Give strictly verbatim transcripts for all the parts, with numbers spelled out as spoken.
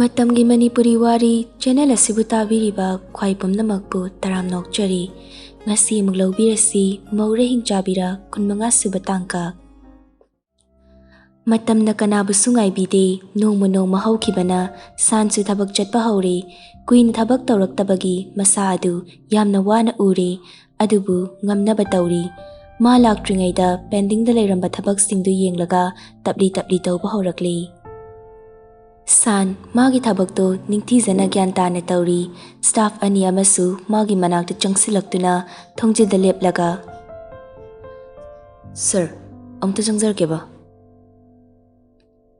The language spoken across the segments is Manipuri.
ꯃꯇꯝꯒꯤ ꯃꯅꯤꯄꯨꯔꯤ ꯋꯥꯔꯤ ꯆꯦꯅꯦꯜ ꯑꯁꯤꯕꯨ ꯇꯥꯕꯤꯔꯤꯕ ꯈ꯭ꯋꯥꯏ ꯄꯨꯝꯅꯃꯛꯄꯨ ꯇꯔꯥꯝꯅ ꯑꯣꯛꯆꯔꯤ꯫ ꯉꯁꯤ ꯑꯃꯨꯛ ꯂꯧꯕꯤꯔꯁꯤ ꯃꯧꯔꯦ ꯍꯤꯡꯆꯥꯕꯤꯔ ꯀꯨꯟꯃꯉꯥ ꯁꯨꯕ ꯇꯥꯡꯀꯛ꯫ ꯃꯇꯝꯅ ꯀꯅꯥꯕꯨꯁꯨ ꯉꯥꯏꯕꯤꯗꯦ꯫ ꯅꯣꯡꯃ ꯅꯣꯡꯃ ꯍꯧꯈꯤꯕꯅ ꯁꯥꯟꯁꯨ ꯊꯕꯛ ꯆꯠꯄ ꯍꯧꯔꯦ꯫ ꯀꯨꯏꯅ ꯊꯕꯛ ꯇꯧꯔꯛꯇꯕꯒꯤ ꯃꯁꯥ ꯑꯗꯨ ꯌꯥꯝꯅ ꯋꯥꯅ ꯎꯔꯦ꯫ ꯑꯗꯨꯕꯨ ꯉꯝꯅꯕ ꯇꯧꯔꯤ꯫ ꯃꯥ ꯂꯥꯛꯇ꯭ꯔꯤꯉꯩꯗ ꯄꯦꯟꯗꯤꯡꯗ ꯂꯩꯔꯝꯕ ꯊꯕꯛꯁꯤꯡꯗꯨ ꯌꯦꯡꯂꯒ ꯇꯞꯂꯤ ꯇꯞꯂꯤ ꯇꯧꯕ ꯍꯧꯔꯛꯂꯤ꯫ ꯁꯥꯟ ꯃꯥꯒꯤ ꯊꯕꯛꯇꯨ ꯅꯤꯡꯊꯤꯖꯅ ꯒ꯭ꯌꯥꯟ ꯇꯥꯅ ꯇꯧꯔꯤ꯫ ꯁ꯭ꯇꯥꯐ ꯑꯅꯤ ꯑꯃꯁꯨ ꯃꯥꯒꯤ ꯃꯅꯥꯛꯇ ꯆꯪꯁꯤꯜꯂꯛꯇꯨꯅ ꯊꯣꯡꯖꯤꯜꯗ ꯂꯦꯞꯂꯒ, "ꯁꯔ, ꯑꯃꯨꯛꯇ ꯆꯪꯖꯔꯛꯀꯦꯕ꯫"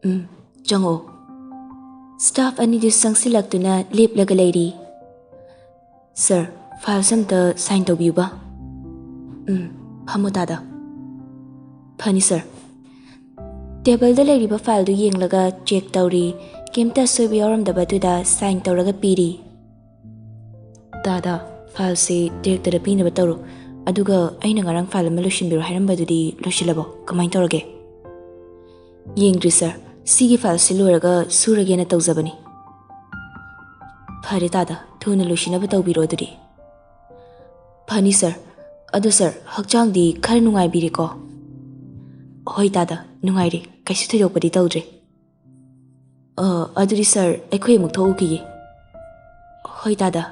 "ꯎꯝ, ꯆꯪꯉꯛꯑꯣ꯫" ꯁ꯭ꯇꯥꯐ ꯑꯅꯤꯗꯨ ꯆꯪꯁꯤꯜꯂꯛꯇꯨꯅ ꯂꯦꯞꯂꯒ ꯂꯩꯔꯤ꯫ "ꯁꯔ, ꯐꯥꯏꯜꯁ ꯑꯝꯇ ꯁꯥꯏꯟ ꯇꯧꯕꯤꯌꯨꯕ꯫" "ꯎꯝ, ꯐꯝꯃꯣ ꯇꯥꯗ꯫" "ꯐꯅꯤ ꯁꯔ꯫" ꯇꯦꯕꯜꯗ ꯂꯩꯔꯤꯕ ꯐꯥꯏꯜꯗꯨ ꯌꯦꯡꯂꯒ ꯆꯦꯛ ꯇꯧꯔꯤ꯫ ꯀꯩꯝꯇ ꯑꯁꯣꯏꯕ ꯌꯥꯎꯔꯝꯗꯕꯗꯨꯗ ꯁꯥꯏꯟ ꯇꯧꯔꯒ ꯄꯤꯔꯤ꯫ "ꯇꯥꯗ, ꯐꯥꯏꯜꯁꯤ ꯗꯤꯔꯦꯛꯇꯔꯗ ꯄꯤꯅꯕ ꯇꯧꯔꯣ꯫ ꯑꯗꯨꯒ ꯑꯩꯅ ꯉꯔꯥꯡ ꯐꯥꯏꯜ ꯑꯃ ꯂꯣꯏꯁꯤꯟꯕꯤꯔꯣ ꯍꯥꯏꯔꯝꯕꯗꯨꯗꯤ ꯂꯣꯏꯁꯤꯜꯂꯕꯣ? ꯀꯃꯥꯏꯅ ꯇꯧꯔꯒꯦ?" "ꯌꯦꯡꯗ꯭ꯔꯤ ꯁꯔ꯫ ꯁꯤꯒꯤ ꯐꯥꯏꯜꯁꯤ ꯂꯣꯏꯔꯒ ꯁꯨꯔꯒꯦꯅ ꯇꯧꯖꯕꯅꯤ꯫" "ꯐꯔꯦ ꯇꯥꯗ, ꯊꯨꯅ ꯂꯣꯏꯁꯤꯟꯅꯕ ꯇꯧꯕꯤꯔꯣ ꯑꯗꯨꯗꯤ꯫" "ꯐꯅꯤ ꯁꯔ꯫ ꯑꯗꯣ ꯁꯔ, ꯍꯛꯆꯥꯡꯗꯤ ꯈꯔ ꯅꯨꯡꯉꯥꯏꯕꯤꯔꯦꯀꯣ?" "ꯍꯣꯏ ꯇꯥꯗ, ꯅꯨꯡꯉꯥꯏꯔꯦ꯫ ꯀꯩꯁꯨ ꯊꯣꯏꯗꯣꯛꯄꯗꯤ ꯇꯧꯗ꯭ꯔꯦ꯫" "ꯑ, ꯑꯗꯨꯗꯤ ꯁꯔ, ꯑꯩꯈꯣꯏ ꯑꯃꯨꯛ ꯊꯣꯛꯎꯈꯤꯒꯦ꯫" "ꯍꯣꯏ ꯇꯥꯗ꯫"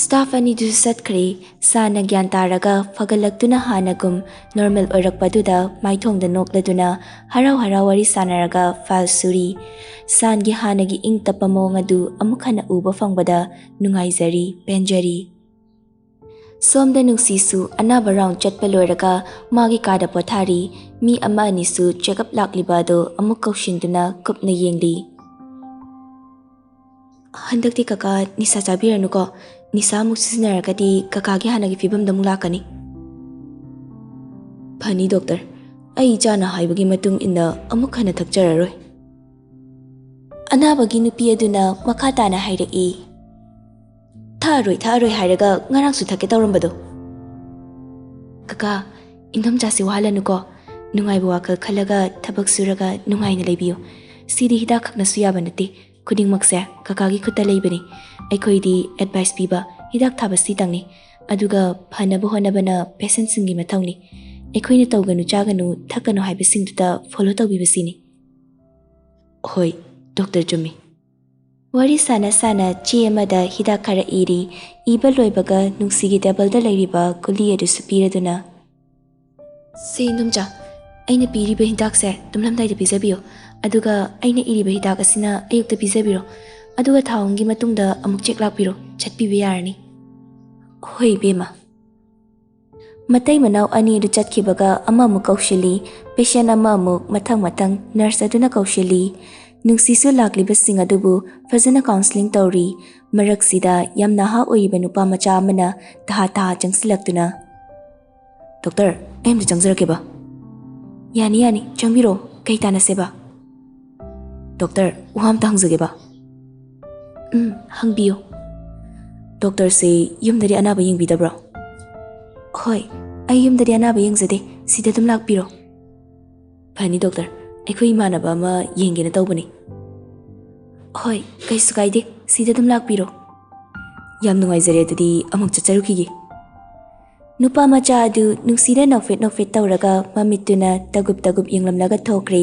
ꯁ꯭ꯇꯥꯐ ꯑꯅꯤꯗꯨꯁꯨ ꯆꯠꯈ꯭ꯔꯦ꯫ ꯁꯥꯟꯅ ꯒ꯭ꯌꯥꯟ ꯇꯥꯔꯒ ꯐꯒꯠꯂꯛꯇꯨꯅ ꯍꯥꯟꯅꯒꯨꯝ ꯅꯣꯔꯃꯦꯜ ꯑꯣꯏꯔꯛꯄꯗꯨꯗ ꯃꯥꯏꯊꯣꯡꯗ ꯅꯣꯛꯂꯗꯨꯅ ꯍꯔꯥꯎ ꯍꯔꯥꯎ ꯋꯥꯔꯤ ꯁꯥꯟꯅꯔꯒ ꯐꯥꯏꯜ ꯁꯨꯔꯤ꯫ ꯁꯥꯟꯒꯤ ꯍꯥꯟꯅꯒꯤ ꯏꯪ ꯇꯞꯄ ꯃꯑꯣꯡ ꯑꯗꯨ ꯑꯃꯨꯛ ꯍꯟꯅ ꯎꯕ ꯐꯪꯕꯗ ꯅꯨꯡꯉꯥꯏꯖꯔꯤ, ꯄꯦꯟꯖꯔꯤ꯫ ꯁꯣꯝꯗ ꯅꯨꯡꯁꯤꯁꯨ ꯑꯅꯥꯕ ꯔꯥꯎꯟ ꯆꯠꯄ ꯂꯣꯏꯔꯒ ꯃꯥꯒꯤ ꯀꯥꯗ ꯄꯣꯊꯥꯔꯤ꯫ ꯃꯤ ꯑꯃ ꯑꯅꯤꯁꯨ ꯆꯦꯛꯑꯞ ꯂꯥꯛꯂꯤꯕ ꯑꯗꯨ ꯑꯃꯨꯛ ꯀꯧꯁꯤꯟꯗꯨꯅ ꯀꯨꯞꯅ ꯌꯦꯡꯂꯤ꯫ "ꯍꯟꯗꯛꯇꯤ ꯀꯀꯥ ꯅꯤꯁꯥ ꯆꯥꯕꯤꯔꯅꯨꯀꯣ꯫ ꯅꯤꯁꯥ ꯑꯃꯨꯛ ꯁꯤꯖꯤꯟꯅꯔꯒꯗꯤ ꯀꯀꯥꯒꯤ ꯍꯥꯟꯅꯒꯤ ꯐꯤꯕꯝꯗ ꯑꯃꯨꯛ ꯂꯥꯛꯀꯅꯤ꯫" "ꯐꯅꯤ ꯗꯣꯛꯇꯔ, ꯑꯩ ꯏꯆꯥꯅ ꯍꯥꯏꯕꯒꯤ ꯃꯇꯨꯡ ꯏꯟꯅ ꯑꯃꯨꯛ ꯍꯟꯅ ꯊꯛꯆꯔꯔꯣꯏ꯫" ꯑꯅꯥꯕꯒꯤ ꯅꯨꯄꯤ ꯑꯗꯨꯅ ꯃꯈꯥ ꯇꯥꯅ ꯍꯥꯏꯔꯛꯏ, "ꯊꯛꯑꯔꯣꯏ, ꯊꯛꯑꯔꯣꯏ ꯍꯥꯏꯔꯒ ꯉꯔꯥꯡꯁꯨ ꯊꯛꯀꯦ ꯇꯧꯔꯝꯕꯗꯣ꯫" "ꯀꯀꯥ, ꯏꯟꯗꯣꯝꯆꯥꯁꯤ ꯋꯥꯍꯜꯂꯅꯨꯀꯣ꯫ ꯅꯨꯡꯉꯥꯏꯕ ꯋꯥꯈꯜ ꯈꯜꯂꯒ ꯊꯕꯛ ꯁꯨꯔꯒ ꯅꯨꯡꯉꯥꯏꯅ ꯂꯩꯕꯤꯌꯨ꯫ ꯁꯤꯗꯤ ꯍꯤꯗꯥꯛ ꯈꯛꯅꯁꯨ ꯌꯥꯕ ꯅꯠꯇꯦ꯫ ꯈꯨꯗꯤꯡꯃꯛꯁꯦ ꯀꯀꯥꯒꯤ ꯈꯨꯠꯇ ꯂꯩꯕꯅꯤ꯫ ꯑꯩꯈꯣꯏꯗꯤ ꯑꯦꯗꯚꯥꯏꯁ ꯄꯤꯕ, ꯍꯤꯗꯥꯛ ꯊꯥꯕ ꯁꯤꯇꯪꯅꯤ꯫ ꯑꯗꯨꯒ ꯐꯅꯕ ꯍꯣꯠꯅꯕꯅ ꯄꯦꯁꯦꯟꯁꯤꯡꯒꯤ ꯃꯊꯧꯅꯤ꯫ ꯑꯩꯈꯣꯏꯅ ꯇꯧꯒꯅꯨ, ꯆꯥꯒꯅꯨ, ꯊꯛꯀꯅꯨ ꯍꯥꯏꯕꯁꯤꯡꯗꯨꯗ ꯐꯣꯂꯣ ꯇꯧꯕꯤꯕꯁꯤꯅꯤ꯫ ꯍꯣꯏ, ꯗꯣꯛꯇꯔ, ꯆꯨꯝꯃꯤ꯫ ꯋꯥꯔꯤ ꯁꯥꯟꯅ ꯁꯥꯟꯅ ꯆꯦ ꯑꯃꯗ ꯍꯤꯗꯥꯛ ꯈꯔ ꯏꯔꯤ꯫ ꯏꯕ ꯂꯣꯏꯕꯒ ꯅꯨꯡꯁꯤꯒꯤ ꯇꯦꯕꯜꯗ ꯂꯩꯔꯤꯕ ꯒꯨꯂꯤ ꯑꯗꯨꯁꯨ ꯄꯤꯔꯗꯨꯅ, "ꯁꯤ, ꯏꯟꯗꯣꯝꯆꯥ, ꯑꯩꯅ ꯄꯤꯔꯤꯕ ꯍꯤꯗꯥꯛꯁꯦ ꯇꯨꯝꯂꯝꯗꯥꯏꯗ ꯄꯤꯖꯕꯤꯌꯨ꯫ ꯑꯗꯨꯒ ꯑꯩꯅ ꯏꯔꯤꯕ ꯍꯤꯗꯥꯛ ꯑꯁꯤꯅ ꯑꯌꯨꯛꯇ ꯄꯤꯖꯕꯤꯔꯣ꯫ ꯑꯗꯨꯒ ꯊꯥ ꯑꯍꯨꯝꯒꯤ ꯃꯇꯨꯡꯗ ꯑꯃꯨꯛ ꯆꯦꯛ ꯂꯥꯛꯄꯤꯔꯣ꯫ ꯆꯠꯄꯤꯕ ꯌꯥꯔꯅꯤ꯫" "ꯍꯣꯏ, ꯏꯕꯦꯝꯃ꯫" ꯃꯇꯩ ꯃꯅꯥꯎ ꯑꯅꯤ ꯑꯗꯨ ꯆꯠꯈꯤꯕꯒ ꯑꯃꯃꯨꯛ ꯀꯧꯁꯤꯜꯂꯤ꯫ ꯄꯦꯁꯦꯟ ꯑꯃꯃꯨꯛ ꯃꯊꯪ ꯃꯊꯪ ꯅꯔꯁ ꯑꯗꯨꯅ ꯀꯧꯁꯤꯜꯂꯤ꯫ ꯅꯨꯡꯁꯤꯁꯨ ꯂꯥꯛꯂꯤꯕꯁꯤꯡ ꯑꯗꯨꯕꯨ ꯐꯖꯅ ꯀꯥꯎꯟꯁꯤꯂꯤꯡ ꯇꯧꯔꯤ꯫ ꯃꯔꯛꯁꯤꯗ ꯌꯥꯝ ꯅꯍꯥ ꯑꯣꯏꯔꯤꯕ ꯅꯨꯄꯥ ꯃꯆꯥ ꯑꯃꯅ ꯇꯍꯥ ꯇꯍꯥ ꯆꯪꯁꯤꯜꯂꯛꯇꯨꯅ, "ꯗꯣꯛꯇꯔ, ꯑꯩ ꯑꯝꯇ ꯆꯪꯖꯔꯛꯀꯦꯕ꯫" "ꯌꯥꯅꯤ, ꯌꯥꯅꯤ, ꯆꯪꯕꯤꯔꯣ꯫ ꯀꯩ ꯇꯥꯟꯅꯁꯦꯕ?" "ꯗꯣꯛꯇꯔ, ꯋꯥ ꯑꯝꯇ ꯍꯪꯖꯒꯦꯕ꯫" "ꯎꯝ, ꯍꯪꯕꯤꯌꯨ꯫" "ꯗꯣꯛꯇꯔꯁꯦ ꯌꯨꯝꯗꯗꯤ ꯑꯅꯥꯕ ꯌꯦꯡꯕꯤꯗꯕ꯭ꯔꯣ?" "ꯍꯣꯏ, ꯑꯩ ꯌꯨꯝꯗꯗꯤ ꯑꯅꯥꯕ ꯌꯦꯡꯖꯗꯦ꯫ ꯁꯤꯗ ꯑꯗꯨꯝ ꯂꯥꯛꯄꯤꯔꯣ꯫" "ꯐꯅꯤ ꯗꯣꯛꯇꯔ, ꯑꯩꯈꯣꯏ ꯏꯃꯥꯟꯅꯕ ꯑꯃ ꯌꯦꯡꯒꯦꯅ ꯇꯧꯕꯅꯤ꯫" "ꯍꯣꯏ, ꯀꯩꯁꯨ ꯀꯥꯏꯗꯦ, ꯁꯤꯗ ꯑꯗꯨꯝ ꯂꯥꯛꯄꯤꯔꯣ꯫" "ꯌꯥꯝ ꯅꯨꯡꯉꯥꯏꯖꯔꯦ, ꯑꯗꯨꯗꯤ ꯑꯃꯨꯛ ꯆꯠꯆꯔꯨꯈꯤꯒꯦ꯫" ꯅꯨꯄꯥ ꯃꯆꯥ ꯑꯗꯨ ꯅꯨꯡꯁꯤꯗ ꯅꯣꯛꯐꯦꯠ ꯅꯣꯛꯐꯦꯠ ꯇꯧꯔꯒ ꯃꯃꯤꯠꯇꯨꯅ ꯇꯒꯨꯞ ꯇꯒꯨꯞ ꯌꯦꯡꯂꯝꯂꯒ ꯊꯣꯛꯈ꯭ꯔꯦ꯫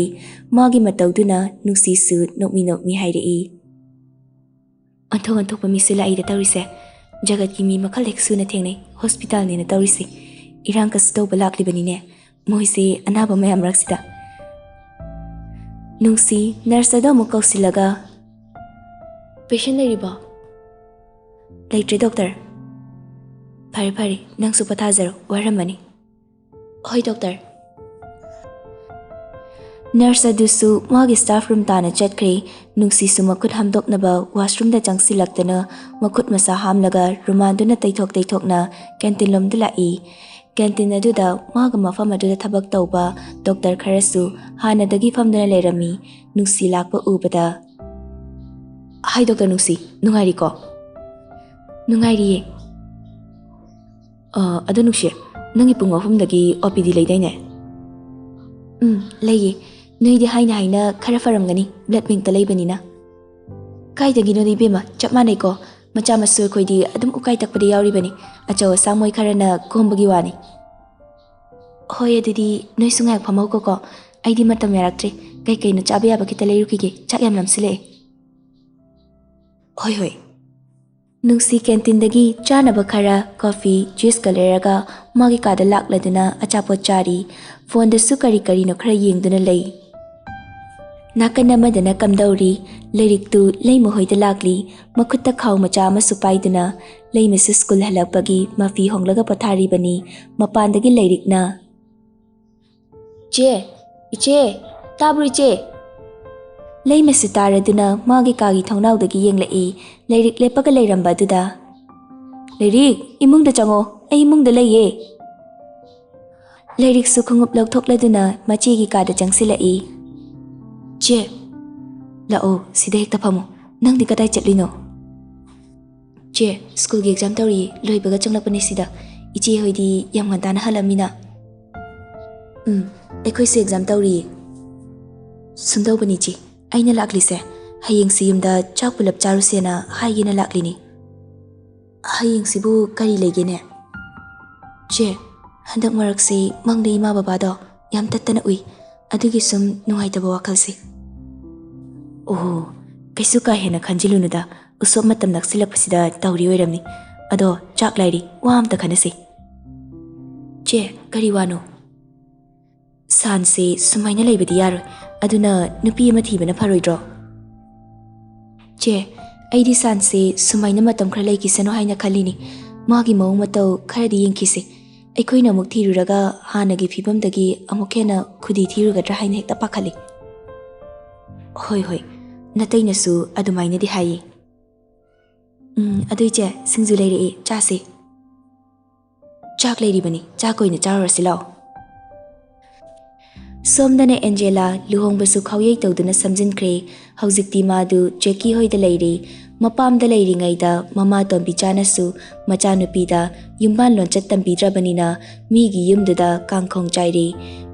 ꯃꯥꯒꯤ ꯃꯇꯧꯗꯨꯅ ꯅꯨꯡꯁꯤꯁꯨ ꯅꯣꯛꯃꯤ ꯅꯣꯛꯃꯤ ꯍꯥꯏꯔꯛꯏ, "ꯑꯣꯟꯊꯣꯛ ꯑꯣꯟꯊꯣꯛꯄ ꯃꯤꯁꯨ ꯂꯥꯛꯏꯗ ꯇꯧꯔꯤꯁꯦ꯫ ꯖꯒꯠꯀꯤ ꯃꯤ ꯃꯈꯜ ꯍꯦꯛ ꯁꯨꯅ ꯊꯦꯡꯅꯩ ꯍꯣꯁꯄꯤꯇꯥꯜꯅꯦꯅ ꯇꯧꯔꯤꯁꯦ꯫ ꯏꯔꯥꯡ ꯀꯁꯨ ꯇꯧꯕ ꯂꯥꯛꯂꯤꯕꯅꯤꯅꯦ꯫ ꯃꯣꯏꯁꯦ ꯑꯅꯥꯕ ꯃꯌꯥꯝ ꯃꯔꯛꯁꯤꯗ꯫" ꯅꯨꯡꯁꯤ ꯅꯔꯁ ꯑꯗꯣ ꯑꯃꯨꯛ ꯀꯧꯁꯤꯜꯂꯒ, "ꯄꯦꯁꯦꯟ ꯂꯩꯔꯤꯕꯣ?" "ꯂꯩꯇ꯭ꯔꯦ ꯗꯣꯛꯇꯔ꯫" "ꯐꯔꯦ ꯐꯔꯦ, ꯅꯪꯁꯨ ꯄꯣꯊꯥꯖꯔꯣ, ꯋꯥꯔꯝꯃꯅꯤ꯫" "ꯍꯣꯏ ꯗꯣꯛꯇꯔ꯫" ꯅꯔꯁ ꯑꯗꯨꯁꯨ ꯃꯥꯒꯤ ꯁ꯭ꯇꯥꯐ ꯔꯨꯝ ꯇꯥꯅ ꯆꯠꯈ꯭ꯔꯦ꯫ ꯅꯨꯡꯁꯤꯁꯨ ꯃꯈꯨꯠ ꯍꯥꯝꯗꯣꯛꯅꯕ ꯋꯥꯁꯔꯨꯝꯗ ꯆꯪꯁꯤꯜꯂꯛꯇꯅ ꯃꯈꯨꯠ ꯃꯁꯥ ꯍꯥꯝꯂꯒ ꯔꯨꯃꯥꯟꯗꯨꯅ ꯇꯩꯊꯣꯛ ꯇꯩꯊꯣꯛꯅ ꯀꯦꯟꯇꯤꯟ ꯂꯣꯝꯗ ꯂꯥꯛꯏ꯫ ꯀꯦꯟꯇꯤꯟ ꯑꯗꯨꯗ ꯃꯥꯒ ꯃꯐꯝ ꯑꯗꯨꯗ ꯊꯕꯛ ꯇꯧꯕ ꯗꯣꯛꯇꯔ ꯈꯔꯁꯨ ꯍꯥꯟꯅꯗꯒꯤ ꯐꯝꯗꯨꯅ ꯂꯩꯔꯝꯃꯤ꯫ ꯅꯨꯡꯁꯤ ꯂꯥꯛꯄ ꯎꯕꯗ, "ꯍꯥꯏ ꯗꯣꯛꯇꯔ ꯅꯨꯡꯁꯤ, ꯅꯨꯡꯉꯥꯏꯔꯤꯀꯣ?" "ꯅꯨꯡꯉꯥꯏꯔꯤꯌꯦ꯫" "ꯑ, ꯑꯗꯣ ꯅꯨꯡꯁꯤ, ꯅꯪꯒꯤ ꯄꯨꯡ ꯑꯍꯨꯝꯗꯒꯤ ꯑꯣ ꯄꯤ ꯗꯤ ꯂꯩꯗꯥꯏꯅꯦ?" "ꯎꯝ, ꯂꯩꯌꯦ꯫ ꯅꯣꯏꯗꯤ ꯍꯥꯏꯅ ꯍꯥꯏꯅ ꯈꯔ ꯐꯔꯝꯒꯅꯤ, blood bankꯇ ꯂꯩꯕꯅꯤꯅ꯫ ꯀꯥꯏꯗꯒꯤꯅꯣꯗ ꯏꯕꯦꯝꯃ, ꯆꯞ ꯃꯥꯟꯅꯩꯀꯣ꯫ ꯃꯆꯥ ꯃꯁꯨ ꯑꯩꯈꯣꯏꯗꯤ ꯑꯗꯨꯝ ꯎꯀꯥꯏ ꯇꯛꯄꯗ ꯌꯥꯎꯔꯤꯕꯅꯤ, ꯑꯆꯧ ꯑꯁꯥꯡ ꯃꯣꯏ ꯈꯔꯅ ꯀꯣꯝꯕꯒꯤ ꯋꯥꯅꯤ꯫ ꯍꯣꯏ, ꯑꯗꯨꯗꯤ ꯅꯣꯏꯁꯨ ꯉꯥꯏꯍꯥꯛ ꯐꯝꯍꯧꯀꯣꯀꯣ, ꯑꯩꯗꯤ ꯃꯇꯝ ꯌꯥꯔꯛꯇ꯭ꯔꯦ꯫ ꯀꯩ ꯀꯩꯅꯣ ꯆꯥꯕ ꯌꯥꯕ ꯈꯤꯇ ꯂꯩꯔꯨꯈꯤꯒꯦ, ꯆꯥꯛ ꯌꯥꯝ ꯂꯥꯝꯁꯤꯜꯂꯛꯑꯦ꯫ ꯍꯣꯏ ꯍꯣꯏ꯫ ꯅꯨꯡꯁꯤ canteen ꯗꯒꯤ ꯆꯥꯅꯕ ꯈꯔ, coffee, juice ꯀ ꯂꯩꯔꯒ ꯃꯥꯒꯤ ꯀꯥꯗ ꯂꯥꯛꯂꯗꯨꯅ ꯑꯆꯥꯄꯣꯠ ꯆꯥꯔꯤ꯫ Phone ꯗꯁꯨ ꯀꯔꯤ ꯀꯔꯤꯅꯣ ꯈꯔ ꯌꯦꯡꯗꯨꯅ ꯂꯩ꯫ ꯅꯥꯀꯟ ꯑꯃꯗꯅ ꯀꯝꯗꯧꯔꯤ, ꯂꯥꯏꯔꯤꯛꯇꯨ ꯂꯩꯃ ꯍꯣꯏꯗ ꯂꯥꯛꯂꯤ꯫ ꯃꯈꯨꯠꯇ ꯈꯥꯎ ꯃꯆꯥ ꯑꯃꯁꯨ ꯄꯥꯏꯗꯨꯅ ꯂꯩꯃꯁꯨ school ꯍꯜꯂꯛꯄꯒꯤ ꯃꯐꯤ ꯍꯣꯡꯂꯒ ꯄꯣꯊꯥꯔꯤꯕꯅꯤ꯫ ꯃꯄꯥꯟꯗꯒꯤ ꯂꯥꯏꯔꯤꯛꯅ, "ꯆꯦ, ꯏꯆꯦ, ꯇꯥꯕ꯭ꯔꯣ ꯏꯆꯦ?" ꯂꯩꯃꯁꯨ ꯇꯥꯔꯗꯨꯅ ꯃꯥꯒꯤ ꯀꯥꯒꯤ ꯊꯣꯡꯅꯥꯎꯗꯒꯤ ꯌꯦꯡꯂꯛꯏ, ꯂꯥꯏꯔꯤꯛ ꯂꯦꯞꯄꯒ ꯂꯩꯔꯝꯕ ꯑꯗꯨꯗ꯫ "ꯂꯥꯏꯔꯤꯛ, ꯏꯃꯨꯡꯗ ꯆꯪꯉꯣ, ꯑꯩ ꯏꯃꯨꯡꯗ ꯂꯩꯌꯦ꯫" ꯂꯥꯏꯔꯤꯛꯁꯨ ꯈꯣꯡꯎꯞ ꯂꯧꯊꯣꯛꯂꯗꯨꯅ ꯃꯆꯦꯒꯤ ꯀꯥꯗ ꯆꯪꯁꯤꯜꯂꯛꯏ꯫ "ꯆꯦ, ꯂꯥꯛꯑꯣ, ꯁꯤꯗ ꯍꯦꯛꯇ ꯐꯝꯃꯣ꯫ ꯅꯪꯗꯤ ꯀꯗꯥꯏ ꯆꯠꯂꯤꯅꯣ?" "ꯆꯦ, school ꯒꯤ exam ꯇꯧꯔꯤꯌꯦ, ꯂꯣꯏꯕꯒ ꯆꯪꯂꯛꯄꯅꯦ ꯁꯤꯗ꯫ ꯏꯆꯦ ꯍꯣꯏꯗꯤ ꯌꯥꯝ ꯉꯟꯇꯥꯅ ꯍꯜꯂꯝꯃꯤꯅ꯫" "ꯎꯝ, ꯑꯩꯈꯣꯏꯁꯨ exam ꯇꯧꯔꯤꯌꯦ꯫" "ꯁꯨꯝꯗꯧꯕꯅꯤ ꯆꯦ, ꯑꯩꯅ ꯂꯥꯛꯂꯤꯁꯦ ꯍꯌꯦꯡꯁꯤ ꯌꯨꯝꯗ ꯆꯥꯛ ꯄꯨꯂꯞ ꯆꯥꯔꯨꯁꯦꯅ ꯍꯥꯏꯒꯦꯅ ꯂꯥꯛꯂꯤꯅꯤ꯫" "ꯍꯌꯦꯡꯁꯤꯕꯨ ꯀꯔꯤ ꯂꯩꯒꯦꯅꯦ?" "ꯆꯦ, ꯍꯟꯗꯛ ꯃꯔꯛꯁꯤ ꯃꯪꯗ ꯏꯃꯥ ꯕꯕꯥꯗꯣ ꯌꯥꯝ ꯇꯠꯇꯅ ꯎꯏ, ꯑꯗꯨꯒꯤ ꯁꯨꯝ ꯅꯨꯡꯉꯥꯏꯇꯕ ꯋꯥꯈꯜꯁꯦ꯫" "ꯑꯣꯍꯣ, ꯀꯩꯁꯨ ꯀꯥ ꯍꯦꯟꯅ ꯈꯟꯖꯤꯜꯂꯨꯅꯨꯗ, ꯎꯁꯣꯞ ꯃꯇꯝ ꯅꯛꯁꯤꯜꯂꯛꯄꯁꯤꯗ ꯇꯧꯔꯤ ꯑꯣꯏꯔꯝꯅꯤ꯫ ꯑꯗꯣ ꯆꯥꯛ ꯂꯥꯏꯔꯤ, ꯋꯥ ꯑꯝꯇ ꯈꯟꯅꯁꯤ꯫" "ꯆꯦ, ꯀꯔꯤ ꯋꯥꯅꯣ?" "ꯁꯥꯟꯁꯦ ꯁꯨꯃꯥꯏꯅ ꯂꯩꯕꯗꯤ ꯌꯥꯔꯣꯏ, ꯑꯗꯨꯅ ꯅꯨꯄꯤ ꯑꯃ ꯊꯤꯕꯅ ꯐꯔꯣꯏꯗ꯭ꯔꯣ?" "ꯆꯦ, ꯑꯩꯗꯤ ꯁꯥꯟꯁꯦ ꯁꯨꯃꯥꯏꯅ ꯃꯇꯝ ꯈꯔ ꯂꯩꯈꯤꯁꯅꯨ ꯍꯥꯏꯅ ꯈꯜꯂꯤꯅꯤ꯫ ꯃꯥꯒꯤ ꯃꯑꯣꯡ ꯃꯇꯧ ꯈꯔꯗꯤ ꯌꯦꯡꯈꯤꯁꯦ꯫ ꯑꯩꯈꯣꯏꯅ ꯑꯃꯨꯛ ꯊꯤꯔꯨꯔꯒ ꯍꯥꯟꯅꯒꯤ ꯐꯤꯕꯝꯗꯒꯤ ꯑꯃꯨꯛ ꯍꯦꯟꯅ ꯈꯨꯗꯤ ꯊꯤꯔꯨꯒꯗ꯭ꯔꯥ ꯍꯥꯏꯅ ꯍꯦꯛꯇ ꯄꯥꯈꯠꯂꯤ꯫" "ꯍꯣꯏ ꯍꯣꯏ, ꯅꯇꯩꯅꯁꯨ ꯑꯗꯨꯃꯥꯏꯅꯗꯤ ꯍꯥꯏꯌꯦ꯫" "ꯎꯝ, ꯑꯗꯨ ꯏꯆꯦ, ꯁꯤꯡꯖꯨ ꯂꯩꯔꯛꯑꯦ, ꯆꯥꯁꯦ꯫" "ꯆꯥꯛ ꯂꯩꯔꯤꯕꯅꯤ, ꯆꯥꯛ ꯑꯣꯏꯅ ꯆꯥꯔꯨꯔꯁꯤ ꯂꯥꯛꯑꯣ꯫" ꯁꯣꯝꯗꯅ ꯑꯦꯟꯖꯦꯂꯥ ꯂꯨꯍꯣꯡꯕꯁꯨ ꯈꯥꯎꯌꯩ ꯇꯧꯗꯨꯅ ꯁꯝꯖꯤꯟꯈ꯭ꯔꯦ꯫ ꯍꯧꯖꯤꯛꯇꯤ ꯃꯥꯗꯨ ꯖꯦꯀꯤ ꯍꯣꯏꯗ ꯂꯩꯔꯦ꯫ ꯃꯄꯥꯝꯗ ꯂꯩꯔꯤꯉꯩꯗ ꯃꯃꯥ ꯇꯣꯝꯕꯤꯆꯥꯅꯁꯨ ꯃꯆꯥꯅꯨꯄꯤꯗ ꯌꯨꯝꯕꯥꯟ ꯂꯣꯟꯆꯠ ꯇꯝꯕꯤꯗ꯭ꯔꯕꯅꯤꯅ ꯃꯤꯒꯤ ꯌꯨꯝꯗꯨꯗ ꯀꯥꯡꯈꯣꯡ ꯆꯥꯏꯔꯤ꯫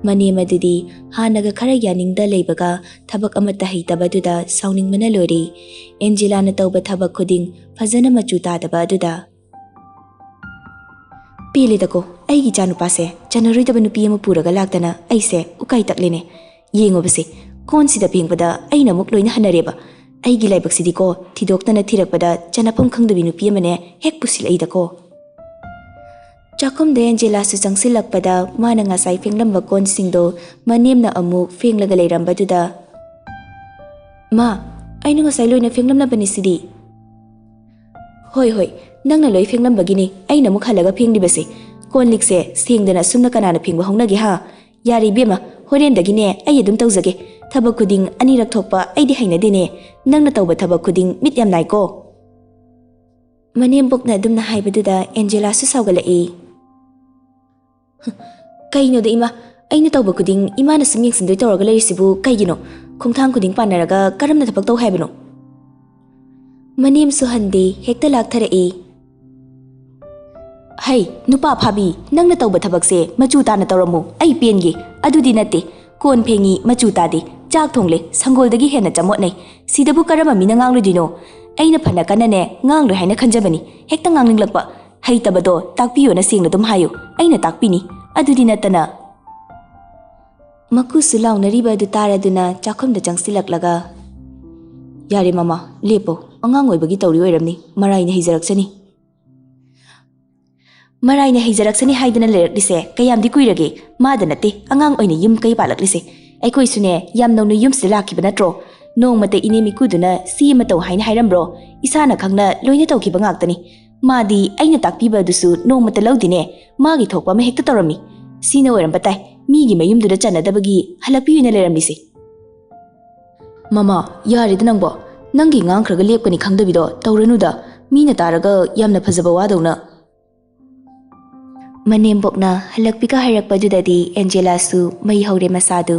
ꯃꯅꯦꯝ ꯑꯗꯨꯗꯤ ꯍꯥꯟꯅꯒ ꯈꯔ ꯌꯥꯅꯤꯡꯗ ꯂꯩꯕꯒ ꯊꯕꯛ ꯑꯃꯠꯇ ꯍꯩꯇꯕꯗꯨꯗ ꯁꯥꯎꯅꯤꯡꯕꯅ ꯂꯣꯏꯔꯤ꯫ ꯑꯦꯟꯖꯦꯂꯥꯅ ꯇꯧꯕ ꯊꯕꯛ ꯈꯨꯗꯤꯡ ꯐꯖꯅ ꯃꯆꯨ ꯇꯥꯗꯕ ꯑꯗꯨꯗ꯫ "ꯄꯦꯜꯂꯦꯗꯀꯣ, ꯑꯩꯒꯤ ꯏꯆꯥꯅꯨꯄꯥꯁꯦ ꯆꯟꯅꯔꯣꯏꯗꯕ ꯅꯨꯄꯤ ꯑꯃ ꯄꯨꯔꯒ ꯂꯥꯛꯇꯅ ꯑꯩꯁꯦ ꯎꯀꯥꯏ ꯇꯛꯂꯦꯅꯦ꯫ ꯌꯦꯡꯉꯨꯕꯁꯦ, ꯀꯣꯟꯁꯤꯗ ꯐꯦꯡꯕꯗ ꯑꯩꯅ ꯑꯃꯨꯛ ꯂꯣꯏꯅ ꯍꯟꯅꯔꯦꯕ꯫ ꯑꯩꯒꯤ ꯂꯥꯏꯕꯛꯁꯤꯗꯤꯀꯣ ꯊꯤꯗꯣꯛꯇꯅ ꯊꯤꯔꯛꯄꯗ ꯆꯟꯅꯐꯝ ꯈꯪꯗꯕꯤ ꯅꯨꯄꯤ ꯑꯃꯅꯦ ꯍꯦꯛ ꯄꯨꯁꯤꯜꯂꯛꯏꯗꯀꯣ"꯫ ꯆꯥꯛꯈꯨꯝꯗ ꯑꯦꯟꯖꯦꯂꯥꯁꯨ ꯆꯪꯁꯤꯜꯂꯛꯄꯗ ꯃꯥꯅ ꯉꯁꯥꯏ ꯐꯦꯡꯂꯝꯕ ꯀꯣꯟꯁꯤꯡꯗꯣ ꯃꯅꯦꯝꯅ ꯑꯃꯨꯛ ꯐꯦꯡꯂꯒ ꯂꯩꯔꯝꯕꯗꯨꯗ, "ꯃꯥ, ꯑꯩꯅ ꯉꯁꯥꯏ ꯂꯣꯏꯅ ꯐꯦꯡꯂꯝꯂꯕꯅꯤ ꯁꯤꯗꯤ"꯫ "ꯍꯣꯏ, ꯍꯣꯏ, ꯅꯪꯅ ꯂꯣꯏ ꯐꯦꯡꯂꯝꯕꯒꯤꯅꯤ ꯑꯩꯅ ꯑꯃꯨꯛ ꯍꯜꯂꯒ ꯐꯦꯡꯂꯤꯕꯁꯦ꯫ ꯀꯣꯟ ꯂꯤꯛꯁꯦ ꯁꯦꯡꯗꯅ ꯑꯁꯨꯝꯅ ꯀꯅꯥꯅ ꯐꯦꯡꯕ ꯍꯧꯅꯒꯦ, ꯍꯥ? ꯌꯥꯔꯦ ꯏꯕꯦꯝꯃ, ꯍꯣꯔꯦꯟꯗꯒꯤꯅꯦ ꯑꯩ ꯑꯗꯨꯝ ꯇꯧꯖꯒꯦ꯫ ꯊꯕꯛ ꯈꯨꯗꯤꯡ ꯑꯅꯤꯔꯛ ꯊꯣꯛꯄ ꯑꯩꯗꯤ ꯍꯩꯅꯗꯦꯅꯦ꯫ ꯅꯪꯅ ꯇꯧꯕ ꯊꯕꯛ ꯈꯨꯗꯤꯡ ꯃꯤꯠ ꯌꯥꯝ ꯅꯥꯏꯀꯣ"꯫ ꯃꯅꯦꯝꯕꯣꯛꯅ ꯑꯗꯨꯝꯅ ꯍꯥꯏꯕꯗꯨꯗ ꯑꯦꯟꯖꯦꯂꯥꯁꯨ ꯁꯥꯎꯒꯠꯂꯛꯏ꯫ "ꯀꯩꯅꯣꯗ ꯏꯃꯥ, ꯑꯩꯅ ꯇꯧꯕ ꯈꯨꯗꯤꯡ ꯏꯃꯥꯅ ꯁꯨꯝ ꯌꯦꯡꯁꯤꯟꯗꯣꯏ ꯇꯧꯔꯒ ꯂꯩꯔꯤꯁꯤꯕꯨ ꯀꯩꯒꯤꯅꯣ? ꯈꯣꯡꯊꯥꯡ ꯈꯨꯗꯤꯡ ꯄꯥꯟꯅꯔꯒ ꯀꯔꯝꯅ ꯊꯕꯛ ꯇꯧ ꯍꯥꯏꯕꯅꯣ?" ꯃꯅꯦꯝꯁꯨ ꯍꯟꯗꯦ, ꯍꯦꯛꯇ ꯂꯥꯛꯊꯔꯛꯏ꯫ "ꯍꯩ, ꯅꯨꯄꯥ ꯐꯥꯕꯤ, ꯅꯪꯅ ꯇꯧꯕ ꯊꯕꯛꯁꯦ ꯃꯆꯨ ꯇꯥꯅ ꯇꯧꯔꯝꯃꯨ, ꯑꯩ ꯄꯦꯟꯒꯦ꯫ ꯑꯗꯨꯗꯤ ꯅꯠꯇꯦ, ꯀꯣꯟ ꯐꯦꯡꯉꯤ, ꯃꯆꯨ ꯇꯥꯗꯦ, ꯆꯥꯛ ꯊꯣꯡꯂꯦ, ꯁꯪꯒꯣꯜꯗꯒꯤ ꯍꯦꯟꯅ ꯆꯃꯣꯠꯅꯩ꯫ ꯁꯤꯗꯕꯨ ꯀꯔꯝꯕ ꯃꯤꯅ ꯉꯥꯡꯂꯨꯗꯣꯏꯅꯣ? ꯑꯩꯅ ꯐꯅ ꯀꯟꯅꯅꯦ ꯉꯥꯡꯂꯣꯏ ꯍꯥꯏꯅ ꯈꯟꯖꯕꯅꯤ, ꯍꯦꯛꯇ ꯉꯥꯡꯅꯤꯡꯂꯛꯄ꯫ ꯍꯩꯇꯕꯗꯣ ꯇꯥꯛꯄꯤꯌꯣꯅ ꯁꯦꯡꯅ ꯑꯗꯨꯝ ꯍꯥꯏꯌꯨ, ꯑꯩꯅ ꯇꯥꯛꯄꯤꯅꯤ꯫ ꯑꯗꯨꯗꯤ ꯅꯠꯇꯅ"꯫ ꯃꯀꯨꯁꯨ ꯂꯥꯎꯅꯔꯤꯕ ꯑꯗꯨ ꯇꯥꯔꯗꯨꯅ ꯆꯥꯛꯈꯨꯝꯗ ꯆꯪꯁꯤꯜꯂꯛꯂꯒ, "ꯌꯥꯔꯦ ꯃꯃꯥ, ꯂꯦꯞꯄꯣ, ꯑꯉꯥꯡ ꯑꯣꯏꯕꯒꯤ ꯇꯧꯔꯤ ꯑꯣꯏꯔꯝꯅꯤ, ꯃꯔꯥꯏꯅ ꯍꯩꯖꯔꯛꯆꯅꯤ"꯫ "ꯃꯔꯥꯏꯅ ꯍꯩꯖꯔꯛꯆꯅꯤ ꯍꯥꯏꯗꯅ ꯂꯩꯔꯛꯂꯤꯁꯦ ꯀꯌꯥꯝꯗꯤ ꯀꯨꯏꯔꯒꯦ? ꯃꯥꯗ ꯅꯠꯇꯦ ꯑꯉꯥꯡ ꯑꯣꯏꯅ ꯌꯨꯝ ꯀꯩ ꯄꯥꯜꯂꯛꯂꯤꯁꯦ꯫ ꯑꯩꯈꯣꯏꯁꯨꯅꯦ ꯌꯥꯝ ꯅꯧꯅ ꯌꯨꯝꯁꯤꯗ ꯂꯥꯛꯈꯤꯕ ꯅꯠꯇ꯭ꯔꯣ? ꯅꯣꯡꯃꯇ ꯏꯅꯦ ꯃꯤꯀꯨꯗꯨꯅ ꯁꯤ ꯑꯃ ꯇꯧ ꯍꯥꯏꯅ ꯍꯥꯏꯔꯝꯕ꯭ꯔꯣ? ꯏꯁꯥꯅ ꯈꯪꯅ ꯂꯣꯏꯅ ꯇꯧꯈꯤꯕ ꯉꯥꯛꯇꯅꯤ꯫ ꯃꯥꯗꯤ ꯑꯩꯅ ꯇꯥꯛꯄꯤꯕ ꯑꯗꯨꯁꯨ ꯅꯣꯡꯃꯇ ꯂꯧꯗꯦꯅꯦ, ꯃꯥꯒꯤ ꯊꯣꯛꯄ ꯑꯃ ꯍꯦꯛꯇ ꯇꯧꯔꯝꯃꯤ꯫ ꯁꯤꯅ ꯑꯣꯏꯔꯝꯕ ꯇꯥꯏ ꯃꯤꯒꯤ ꯃꯌꯨꯝꯗꯨꯗ ꯆꯟꯅꯗꯕꯒꯤ ꯍꯜꯂꯛꯄꯤ ꯑꯣꯏꯅ ꯂꯩꯔꯝꯂꯤꯁꯦ"꯫ "ꯃꯃꯥ, ꯌꯥꯔꯦꯗ ꯅꯪꯕꯣ꯫ ꯅꯪꯒꯤ ꯉꯥꯡꯈ꯭ꯔꯒ ꯂꯦꯞꯀꯅꯤ ꯈꯪꯗꯕꯤꯗꯣ ꯇꯧꯔꯅꯨꯗ꯫ ꯃꯤꯅ ꯇꯥꯔꯒ ꯌꯥꯝꯅ ꯐꯖꯕ ꯋꯥꯗꯧꯅ"꯫ ꯃꯅꯦꯝꯕꯣꯛꯅ ꯍꯜꯂꯛꯄꯤꯒ ꯍꯥꯏꯔꯛꯄꯗꯨꯗꯗꯤ ꯑꯦꯟꯖꯦꯂꯥꯁꯨ ꯃꯩ ꯍꯧꯔꯦ ꯃꯁꯥꯗꯨ꯫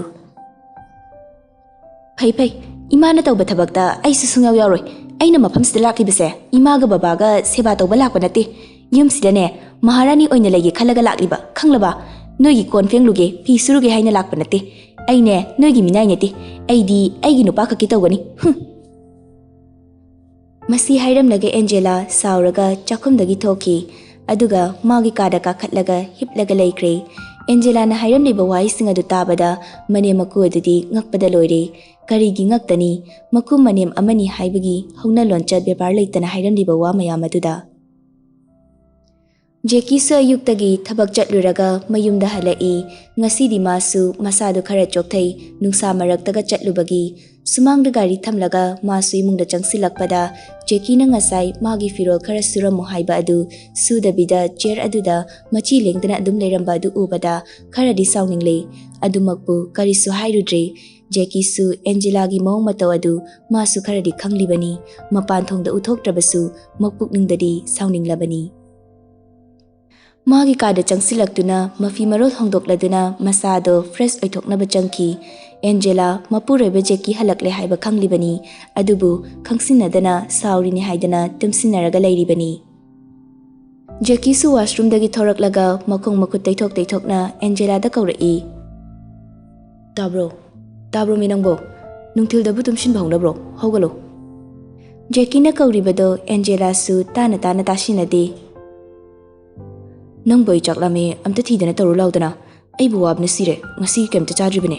"ꯐꯩ ꯐꯩ, ꯏꯃꯥꯅ ꯇꯧꯕ ꯊꯕꯛꯇ ꯑꯩꯁꯨ ꯁꯨꯡꯌꯥꯎ ꯌꯥꯎꯔꯣꯏ꯫ ꯑꯩꯅ ꯃꯐꯝꯁꯤꯗ ꯂꯥꯛꯂꯤꯕꯁꯦ ꯏꯃꯥꯒ ꯕꯕꯥꯒ ꯁꯦꯕꯥ ꯇꯧꯕ ꯂꯥꯛꯄ ꯅꯠꯇꯦ꯫ ꯌꯨꯝꯁꯤꯗꯅꯦ ꯃꯍꯥꯔꯥꯅꯤ ꯑꯣꯏꯅ ꯂꯩꯒꯦ ꯈꯜꯂꯒ ꯂꯥꯛꯂꯤꯕ, ꯈꯪꯂꯕ? ꯅꯣꯏꯒꯤ ꯀꯣꯟ ꯐꯦꯡꯂꯨꯒꯦ, ꯐꯤ ꯁꯨꯔꯨꯒꯦ ꯍꯥꯏꯅ ꯂꯥꯛꯄ ꯅꯠꯇꯦ꯫ ꯑꯩꯅꯦ ꯅꯣꯏꯒꯤ ꯃꯤꯅꯥꯏ ꯅꯠꯇꯦ꯫ ꯑꯩꯗꯤ ꯑꯩꯒꯤ ꯅꯨꯄꯥ ꯈꯛꯀꯤ ꯇꯧꯒꯅꯤ꯫ ꯍꯨꯝ꯫ ꯃꯁꯤ ꯍꯥꯏꯔꯝꯂꯒ ꯑꯦꯟꯖꯦꯂꯥ ꯁꯥꯎꯔꯒ ꯆꯥꯛꯈꯨꯝꯗꯒꯤ ꯊꯣꯛꯈꯤ꯫ ꯑꯗꯨꯒ ꯃꯥꯒꯤ ꯀꯥꯗ ꯀꯥꯈꯠꯂꯒ ꯍꯤꯞꯂꯒ ꯂꯩꯈ꯭ꯔꯦ꯫ ꯑꯦꯟꯖꯦꯂꯥꯅ ꯍꯥꯏꯔꯝꯂꯤꯕ ꯋꯥꯍꯩꯁꯤꯡ ꯑꯗꯨ ꯇꯥꯕꯗ ꯃꯅꯦꯝ ꯃꯀꯨ ꯑꯗꯨꯗꯤ ꯉꯛꯄꯗ ꯂꯣꯏꯔꯦ꯫ ꯀꯔꯤꯒꯤ ꯉꯛꯇꯅꯤ? ꯃꯀꯨ ꯃꯅꯦꯝ ꯑꯃꯅꯤ ꯍꯥꯏꯕꯒꯤ ꯍꯧꯅ ꯂꯣꯟꯆꯠ ꯕꯦꯕꯥꯔ ꯂꯩꯇꯅ ꯍꯥꯏꯔꯝꯂꯤꯕ ꯋꯥ ꯃꯌꯥꯝ ꯑꯗꯨꯗ꯫ ꯖꯦꯀꯤꯁꯨ ꯑꯌꯨꯛꯇꯒꯤ ꯊꯕꯛ ꯆꯠꯂꯨꯔꯒ ꯃꯌꯨꯝꯗ ꯍꯜꯂꯛꯏ꯫ ꯉꯁꯤꯗꯤ ꯃꯥꯁꯨ ꯃꯁꯥꯗꯨ ꯈꯔ ꯆꯣꯛꯊꯩ, ꯅꯨꯡꯁꯥ ꯃꯔꯛꯇꯒ ꯆꯠꯂꯨꯕꯒꯤ꯫ ꯁꯨꯃꯥꯡꯗ ꯒꯥꯔꯤ ꯊꯝꯂꯒ ꯃꯥꯁꯨ ꯏꯃꯨꯡꯗ ꯆꯪꯁꯤꯜꯂꯛꯄꯗ ꯖꯦꯀꯤꯅ ꯉꯁꯥꯏ ꯃꯥꯒꯤ ꯐꯤꯔꯣꯜ ꯈꯔ ꯁꯨꯔꯝꯃꯨ ꯍꯥꯏꯕ ꯑꯗꯨ ꯁꯨꯗꯕꯤꯗ ꯆꯤꯌꯔ ꯑꯗꯨꯗ ꯃꯆꯤ ꯂꯦꯡꯗꯅ ꯑꯗꯨꯝ ꯂꯩꯔꯝꯕ ꯑꯗꯨ ꯎꯕꯗ ꯈꯔꯗꯤ ꯁꯥꯎꯅꯤꯡꯂꯦ꯫ ꯑꯗꯨꯃꯛꯄꯨ ꯀꯔꯤꯁꯨ ꯍꯥꯏꯔꯨꯗ꯭ꯔꯦ꯫ ꯖꯦꯀꯤꯁꯨ ꯑꯦꯟꯖꯦꯂꯥꯒꯤ ꯃꯑꯣꯡ ꯃꯇꯧ ꯑꯗꯨ ꯃꯥꯁꯨ ꯈꯔꯗꯤ ꯈꯪꯂꯤꯕꯅꯤ꯫ ꯃꯄꯥꯟ ꯊꯣꯡꯗ ꯎꯠꯊꯣꯛꯇ꯭ꯔꯕꯁꯨ ꯃꯄꯨꯛꯅꯤꯡꯗꯗꯤ ꯁꯥꯎꯅꯤꯡꯂꯕꯅꯤ꯫ ꯃꯥꯒꯤ ꯀꯥꯗ ꯆꯪꯁꯤꯜꯂꯛꯇꯨꯅ ꯃꯐꯤ ꯃꯔꯣꯜ ꯍꯣꯡꯗꯣꯛꯂꯗꯨꯅ ꯃꯁꯥꯗꯣ ꯐ꯭ꯔꯦꯁ ꯑꯣꯏꯊꯣꯛꯅꯕ ꯆꯪꯈꯤ꯫ ꯑꯦꯟꯖꯦꯂꯥ ꯃꯄꯨꯔꯣꯏꯕ ꯖꯦꯀꯤ ꯍꯜꯂꯛꯂꯦ ꯍꯥꯏꯕ ꯈꯪꯂꯤꯕꯅꯤ, ꯑꯗꯨꯕꯨ ꯈꯪꯁꯤꯟꯅꯗꯅ ꯁꯥꯎꯔꯤꯅꯤ ꯍꯥꯏꯗꯅ ꯇꯨꯝꯁꯤꯟꯅꯔꯒ ꯂꯩꯔꯤꯕꯅꯤ꯫ ꯖꯦꯀꯤꯁꯨ ꯋꯥꯁꯔꯨꯝꯗꯒꯤ ꯊꯣꯔꯛꯂꯒ ꯃꯈꯣꯡ ꯃꯈꯨꯠ ꯇꯩꯊꯣꯛ ꯇꯩꯊꯣꯛꯅ ꯑꯦꯟꯖꯦꯂꯥꯗ ꯀꯧꯔꯛꯏ꯫ "ꯇꯥꯕ꯭ꯔꯣ? ꯇꯥꯕ꯭ꯔꯣ ꯃꯤ ꯅꯪꯕꯣ? ꯅꯨꯡꯊꯤꯜꯗꯕꯨ ꯇꯨꯝꯁꯤꯟꯕ ꯍꯧꯅꯕ꯭ꯔꯣ? ꯍꯧꯒꯠꯂꯣ!" ꯖꯦꯀꯤꯅ ꯀꯧꯔꯤꯕꯗꯣ ꯑꯦꯟꯖꯦꯂꯥꯁꯨ ꯇꯥꯅ ꯇꯥꯅ ꯇꯥꯁꯤꯟꯅꯗꯦ꯫ "ꯅꯪꯕꯨ ꯑꯩ ꯆꯥꯛ ꯂꯥꯝꯃꯦ, ꯑꯝꯇ ꯊꯤꯗꯅ ꯇꯧꯔꯨ ꯂꯥꯎꯗꯅ꯫ ꯑꯩꯕꯨ ꯋꯥꯕꯅ ꯁꯤꯔꯦ, ꯉꯁꯤ ꯀꯩꯝꯇ ꯆꯥꯗ꯭ꯔꯤꯕꯅꯦ꯫"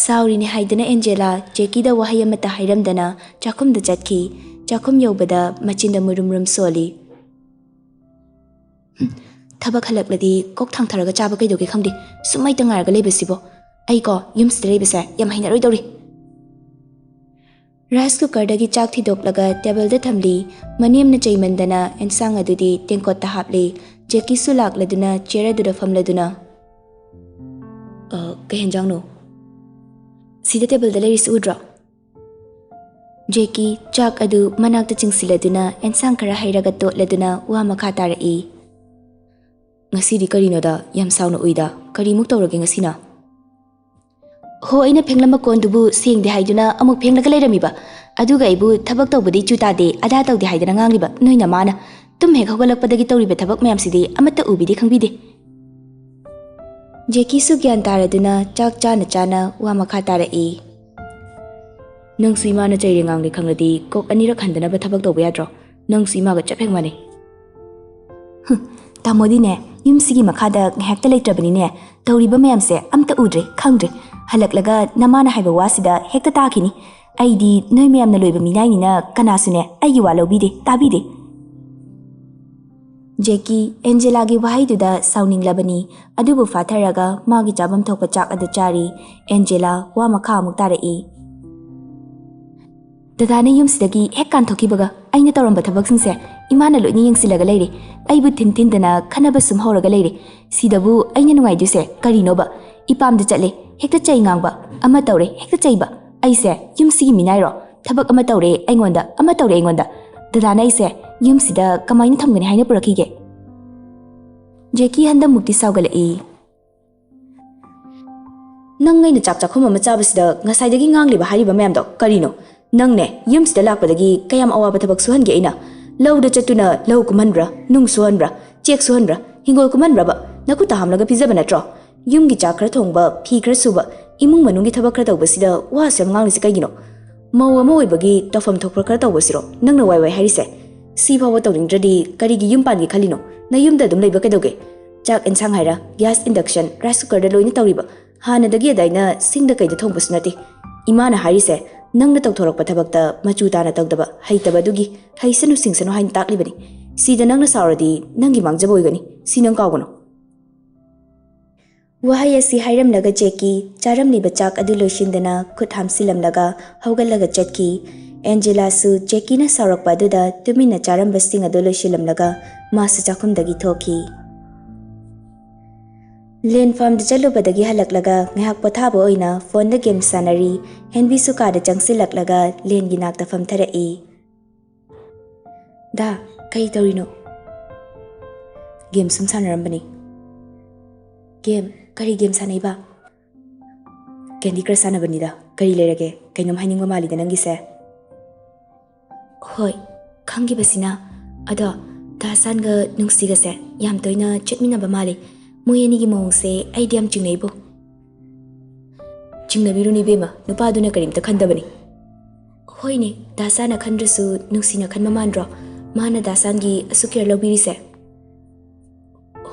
ꯁꯥꯎꯔꯤꯅꯦ ꯍꯥꯏꯗꯅ ꯑꯦꯟꯖꯦꯂꯥ ꯖꯦꯀꯤꯗ ꯋꯥꯍꯩ ꯑꯃꯠꯇ ꯍꯥꯏꯔꯝꯗꯅ ꯆꯥꯛꯈꯨꯝꯗ ꯆꯠꯈꯤ꯫ ꯆꯥꯛꯈꯨꯝ ꯌꯧꯕꯗ ꯃꯆꯤꯟꯗ ꯃꯨꯔꯨꯝ ꯃꯨꯔꯨꯝ ꯁꯣꯜꯂꯤ꯫ "ꯍꯨꯝ, ꯊꯕꯛ ꯍꯜꯂꯛꯂꯗꯤ ꯀꯣꯛ ꯊꯥꯡꯊꯔꯒ ꯆꯥꯕ ꯀꯩꯗꯧꯒꯦ ꯈꯪꯗꯦ꯫ ꯁꯨꯝꯃꯩꯇ ꯉꯥꯏꯔꯒ ꯂꯩꯕꯁꯤꯕꯣ꯫ ꯑꯩꯀꯣ ꯌꯨꯝꯁꯤꯗ ꯂꯩꯕꯁꯦ ꯌꯥꯝ ꯍꯩꯅꯔꯣꯏꯗꯧꯔꯤ꯫" ꯔꯥꯏꯁ ꯀꯨꯀꯔꯗꯒꯤ ꯆꯥꯛ ꯊꯤꯗꯣꯛꯂꯒ ꯇꯦꯕꯜꯗ ꯊꯝꯂꯤ꯫ ꯃꯅꯦꯝꯅ ꯆꯩꯃꯟꯗꯅ ꯑꯦꯟꯁꯥꯡ ꯑꯗꯨꯗꯤ ꯇꯦꯡꯀꯣꯠꯇ ꯍꯥꯞꯂꯤ꯫ ꯖꯦꯀꯤꯁꯨ ꯂꯥꯛꯂꯗꯨꯅ ꯆꯤꯌꯔ ꯑꯗꯨꯗ ꯐꯝꯂꯗꯨꯅ, "ꯑ, ꯀꯩ ꯍꯦꯟꯖꯥꯡꯅꯣ? ꯁꯤꯗ ꯇꯦꯕꯜꯗ ꯂꯩꯔꯤꯁꯤ ꯎꯗ꯭ꯔꯣ?" ꯖꯦꯀꯤ ꯆꯥꯛ ꯑꯗꯨ ꯃꯅꯥꯛꯇ ꯆꯤꯡꯁꯤꯜꯂꯗꯨꯅ ꯑꯦꯟꯁꯥꯡ ꯈꯔ ꯍꯩꯔꯒ ꯇꯣꯠꯂꯗꯨꯅ ꯋꯥ ꯃꯈꯥ ꯇꯥꯔꯛꯏ꯫ "ꯉꯁꯤꯗꯤ ꯀꯔꯤꯅꯣꯗ ꯌꯥꯝ ꯁꯥꯎꯅ ꯎꯏꯗ, ꯀꯔꯤꯃꯨꯛ ꯇꯧꯔꯒꯦ ꯉꯁꯤꯅ?" ꯍꯣ, ꯑꯩꯅ ꯐꯦꯡꯂꯝꯕ ꯀꯣꯟꯗꯨꯕꯨ ꯁꯦꯡꯗꯦ ꯍꯥꯏꯗꯨꯅ ꯑꯃꯨꯛ ꯐꯦꯡꯂꯒ ꯂꯩꯔꯝꯃꯤꯕ꯫ ꯑꯗꯨꯒ ꯑꯩꯕꯨ ꯊꯕꯛ ꯇꯧꯕꯗꯤ ꯆꯨ ꯇꯥꯗꯦ, ꯑꯗꯥ ꯇꯧꯗꯦ ꯍꯥꯏꯗꯅ ꯉꯥꯡꯂꯤꯕ ꯅꯣꯏ ꯅꯃꯥꯅ꯫ ꯇꯨꯝ ꯍꯦꯛ ꯍꯧꯒꯠꯂꯛꯄꯗꯒꯤ ꯇꯧꯔꯤꯕ ꯊꯕꯛ ꯃꯌꯥꯝꯁꯤꯗꯤ ꯑꯃꯠꯇ ꯎꯕꯤꯗꯦ ꯈꯪꯕꯤꯗꯦ꯫ ꯖꯦꯀꯤꯁꯨ ꯒ꯭ꯌꯥꯟ ꯇꯥꯔꯗꯨꯅ ꯆꯥꯛ ꯆꯥꯅ ꯆꯥꯅ ꯋꯥ ꯃꯈꯥ ꯇꯥꯔꯛꯏ꯫ ꯅꯪꯁꯨ ꯏꯃꯥꯅ ꯆꯩꯔꯦ ꯉꯥꯡꯂꯦ ꯈꯪꯂꯗꯤ ꯀꯣꯛ ꯑꯅꯤꯔꯛ ꯍꯟꯗꯅꯕ ꯊꯕꯛ ꯇꯧꯕ ꯌꯥꯗ꯭ꯔꯣ? ꯅꯪꯁꯨ ꯏꯃꯥꯒ ꯆꯞ ꯍꯦꯛ ꯃꯥꯟꯅꯩ꯫ ꯍꯨꯝ, ꯇꯥꯃꯣꯗꯤꯅꯦ, ꯌꯨꯝꯁꯤꯒꯤ ꯃꯈꯥꯗ ꯉꯥꯏꯍꯥꯛꯇ ꯂꯩꯇ꯭ꯔꯕꯅꯤꯅꯦ, ꯇꯧꯔꯤꯕ ꯃꯌꯥꯝꯁꯦ ꯑꯝꯇ ꯎꯗ꯭ꯔꯦ, ꯈꯪꯗ꯭ꯔꯦ꯫ ꯍꯜꯂꯛꯂꯒ ꯅꯃꯥꯅ ꯍꯥꯏꯕ ꯋꯥꯁꯤꯗ ꯍꯦꯛꯇ ꯇꯥꯈꯤꯅꯤ꯫ ꯑꯩꯗꯤ ꯅꯣꯏ ꯃꯌꯥꯝꯅ ꯂꯣꯏꯕ ꯃꯤꯅꯥꯏꯅꯤꯅ ꯀꯅꯥꯁꯨꯅꯦ ꯑꯩꯒꯤ ꯋꯥ ꯂꯧꯕꯤꯗꯦ, ꯇꯥꯕꯤꯗꯦ꯫ ꯖꯦꯀꯤ ꯑꯦꯟꯖꯦꯂꯥꯒꯤ ꯋꯥꯍꯩꯗꯨꯗ ꯁꯥꯎꯅꯤꯡꯂꯕꯅꯤ, ꯑꯗꯨꯕꯨ ꯐꯥꯊꯔꯒ ꯃꯥꯒꯤ ꯆꯥꯐꯝ ꯊꯣꯛꯄ ꯆꯥꯛ ꯑꯗꯨ ꯆꯥꯔꯤ꯫ ꯑꯦꯟꯖꯦꯂꯥ ꯋꯥ ꯃꯈꯥ ꯑꯃꯨꯛ ꯇꯥꯔꯛꯏ꯫ ꯗꯗꯥꯅ ꯌꯨꯝꯁꯤꯗꯒꯤ ꯍꯦꯛ ꯀꯥꯟꯊꯣꯛꯈꯤꯕꯒ ꯑꯩꯅ ꯇꯧꯔꯝꯕ ꯊꯕꯛꯁꯤꯡꯁꯦ ꯏꯃꯥꯅ ꯂꯣꯏꯅ ꯌꯦꯡꯁꯤꯜꯂꯒ ꯂꯩꯔꯦ꯫ ꯑꯩꯕꯨ ꯊꯤꯟ ꯊꯤꯟꯗꯅ ꯈꯠꯅꯕ ꯁꯨꯝ ꯍꯧꯔꯒ ꯂꯩꯔꯦ꯫ ꯁꯤꯗꯕꯨ ꯑꯩꯅ ꯅꯨꯡꯉꯥꯏꯗꯣꯏꯁꯦ ꯀꯔꯤꯅꯣꯕ? ꯏꯄꯥꯝꯗ ꯆꯠꯂꯦ, ꯍꯦꯛꯇ ꯆꯩ ꯉꯥꯡꯕ, ꯑꯃ ꯇꯧꯔꯦ, ꯍꯦꯛꯇ ꯆꯩꯕ꯫ ꯑꯩꯁꯦ ꯌꯨꯝꯁꯤꯒꯤ ꯃꯤꯅꯥꯏꯔꯣ? ꯊꯕꯛ ꯑꯃ ꯇꯧꯔꯦ ꯑꯩꯉꯣꯟꯗ, ꯑꯃ ꯇꯧꯔꯦ ꯑꯩꯉꯣꯟꯗ꯫ ꯗꯗꯥꯅ ꯑꯩꯁꯦ ꯌꯨꯝꯁꯤꯗ ꯀꯃꯥꯏꯅ ꯊꯝꯒꯅꯤ ꯍꯥꯏꯅ ꯄꯨꯔꯛꯈꯤꯒꯦ? ꯖꯦꯀꯤ ꯍꯟꯗꯛꯃꯨꯛꯇꯤ ꯁꯥꯎꯒꯠꯂꯛꯏ꯫ ꯅꯪ ꯑꯩꯅ ꯆꯥꯛ ꯆꯥꯛꯈꯨꯝ ꯑꯃ ꯆꯥꯕꯁꯤꯗ ꯉꯁꯥꯏꯗꯒꯤ ꯉꯥꯡꯂꯤꯕ ꯍꯥꯏꯔꯤꯕ ꯃꯌꯥꯝꯗꯣ ꯀꯔꯤꯅꯣ? ꯅꯪꯅꯦ, ꯌꯨꯝꯁꯤꯗ ꯂꯥꯛꯄꯗꯒꯤ ꯀꯌꯥꯝ ꯑꯋꯥꯕ ꯊꯕꯛ ꯁꯨꯍꯟꯒꯦ ꯑꯩꯅ? ꯂꯧꯗ ꯆꯠꯇꯨꯅ ꯂꯧ ꯀꯨꯝꯍꯟꯕ꯭ꯔꯥ, ꯅꯨꯡ ꯁꯨꯍꯟꯕ꯭ꯔꯥ, ꯆꯦꯛ ꯁꯨꯍꯟꯕ꯭ꯔꯥ, ꯍꯤꯡꯒꯣꯜ ꯀꯨꯝꯍꯟꯕ꯭ꯔꯕ? ꯅꯈꯨꯠꯇ ꯍꯥꯝꯂꯒ ꯄꯤꯖꯕ ꯅꯠꯇ꯭ꯔꯣ? ꯌꯨꯝꯒꯤ ꯆꯥꯛ ꯈꯔ ꯊꯣꯡꯕ, ꯐꯤ ꯈꯔ ꯁꯨꯕ, ꯏꯃꯨꯡ ꯃꯅꯨꯡꯒꯤ ꯊꯕꯛ ꯈꯔ ꯇꯧꯕꯁꯤꯗ ꯋꯥꯁꯨ ꯌꯥꯝ ꯉꯥꯡꯂꯤꯁꯤ ꯀꯩꯒꯤꯅꯣ? ꯃꯧ ꯑꯃ ꯑꯣꯏꯕꯒꯤ ꯇꯧꯐꯝ ꯊꯣꯛꯄ ꯈꯔ ꯇꯧꯕꯁꯤꯔꯣ ꯅꯪꯅ ꯋꯥꯏ ꯋꯥꯏ ꯍꯥꯏꯔꯤꯁꯦ? ꯁꯤ ꯐꯥꯎꯕ ꯇꯧꯅꯤꯡꯗ꯭ꯔꯗꯤ ꯀꯔꯤꯒꯤ ꯌꯨꯝ ꯄꯥꯟꯒꯦ ꯈꯜꯂꯤꯅꯣ? ꯅꯌꯨꯝꯗ ꯑꯗꯨꯝ ꯂꯩꯕ ꯀꯩꯗꯧꯒꯦ? ꯆꯥꯛ ꯑꯦꯟꯁꯥꯡ ꯍꯥꯏꯔ ꯒ꯭ꯌꯥꯁ, ꯏꯟꯗꯛꯁꯟ, ꯔꯥꯏꯁ ꯀꯨꯀꯔꯗ ꯂꯣꯏꯅ ꯇꯧꯔꯤꯕ꯫ ꯍꯥꯟꯅꯗꯒꯤ ꯑꯗꯥꯏꯅ ꯁꯤꯡꯗ ꯀꯩꯗ ꯊꯣꯡꯕꯁꯨ ꯅꯠꯇꯦ꯫ ꯏꯃꯥꯅ ꯍꯥꯏꯔꯤꯁꯦ ꯅꯪꯅ ꯇꯧꯊꯣꯔꯛꯄ ꯊꯕꯛꯇ ꯃꯆꯨ ꯇꯥꯅ ꯇꯧꯗꯕ, ꯍꯩꯇꯕꯗꯨꯒꯤ ꯍꯩꯁꯅꯨ ꯁꯤꯡꯁꯅꯨ ꯍꯥꯏꯅ ꯇꯥꯛꯂꯤꯕꯅꯤ꯫ ꯁꯤꯗ ꯅꯪꯅ ꯁꯥꯎꯔꯗꯤ ꯅꯪꯒꯤ ꯃꯥꯡꯖꯕ ꯑꯣꯏꯒꯅꯤ꯫ ꯁꯤ ꯅꯪ ꯀꯥꯎꯒꯅꯨ꯫ ꯋꯥꯍꯩ ꯑꯁꯤ ꯍꯥꯏꯔꯝꯂꯒ ꯖꯦꯀꯤ ꯆꯥꯔꯝꯂꯤꯕ ꯆꯥꯛ ꯑꯗꯨ ꯂꯣꯏꯁꯤꯟꯗꯅ ꯈꯨꯠ ꯍꯥꯝꯁꯤꯜꯂꯝꯂꯒ ꯍꯧꯒꯠꯂꯒ ꯆꯠꯈꯤ꯫ ꯑꯦꯟꯖꯦꯂꯥꯁꯨ ꯖꯦꯀꯤꯅ ꯁꯥꯎꯔꯛꯄ ꯑꯗꯨꯗ ꯇꯨꯃꯤꯟꯅ ꯆꯥꯔꯝꯕꯁꯤꯡ ꯑꯗꯨ ꯂꯣꯏꯁꯤꯜꯂꯝꯂꯒ ꯃꯥꯁꯨ ꯆꯥꯛꯈꯨꯝꯗꯒꯤ ꯊꯣꯛꯈꯤ꯫ ꯂꯦꯟ ꯐꯥꯔꯝꯗ ꯆꯠꯂꯨꯕꯗꯒꯤ ꯍꯜꯂꯛꯂꯒ ꯉꯥꯏꯍꯥꯛ ꯄꯣꯊꯥꯕ ꯑꯣꯏꯅ ꯐꯣꯟꯗ ꯒꯦꯝ ꯁꯥꯟꯅꯔꯤ꯫ ꯍꯦꯟꯕꯤꯁꯨ ꯀꯥꯗ ꯆꯪꯁꯤꯜꯂꯛꯂꯒ ꯂꯦꯟꯒꯤ ꯅꯥꯛꯇ ꯐꯝꯊꯔꯛꯏ꯫ ꯗꯥ, ꯀꯔꯤ ꯇꯧꯔꯤꯅꯣ? ꯒꯦꯝ ꯁꯨꯝ ꯁꯥꯟꯅꯔꯝꯕꯅꯤ꯫ ꯒꯦꯝ? ꯀꯔꯤ ꯒꯦꯝ ꯁꯥꯟꯅꯩꯕ? ꯀꯦꯟꯗꯤ ꯀ꯭ꯔꯁ ꯁꯥꯟꯅꯕꯅꯤꯗ꯫ ꯀꯔꯤ ꯂꯩꯔꯒꯦ? ꯀꯩꯅꯣꯝ ꯍꯥꯏꯅꯤꯡꯕ ꯃꯥꯜꯂꯤꯗ ꯅꯪꯒꯤꯁꯦ꯫ ꯍꯣꯏ, ꯈꯪꯈꯤꯕꯁꯤꯅ꯫ ꯑꯗꯣ ꯗꯥꯁꯥꯟꯒ ꯅꯨꯡꯁꯤꯒꯁꯦ ꯌꯥꯝ ꯇꯣꯏꯅ ꯆꯠꯃꯤꯟꯅꯕ ꯃꯥꯜꯂꯤ꯫ ꯃꯣꯏ ꯑꯅꯤꯒꯤ ꯃꯑꯣꯡꯁꯦ ꯑꯩꯗꯤ ꯌꯥꯝ ꯆꯤꯡꯅꯩꯕꯣ꯫ ꯆꯤꯡꯅꯕꯤꯔꯨꯅꯨ ꯏꯕꯦꯝꯃ, ꯅꯨꯄꯥꯗꯨꯅ ꯀꯔꯤꯝꯇ ꯈꯟꯗꯕꯅꯤ꯫ ꯍꯣꯏꯅꯦ, ꯗꯥꯁꯥꯟꯅ ꯈꯟꯗ꯭ꯔꯁꯨ ꯅꯨꯡꯁꯤꯅ ꯈꯟꯕ ꯃꯥꯟꯗ꯭ꯔꯣ? ꯃꯥꯅ ꯗꯥꯁꯥꯟꯒꯤ ꯑꯁꯨꯛ ꯀꯦꯌꯔ ꯂꯧꯕꯤꯔꯤꯁꯦ꯫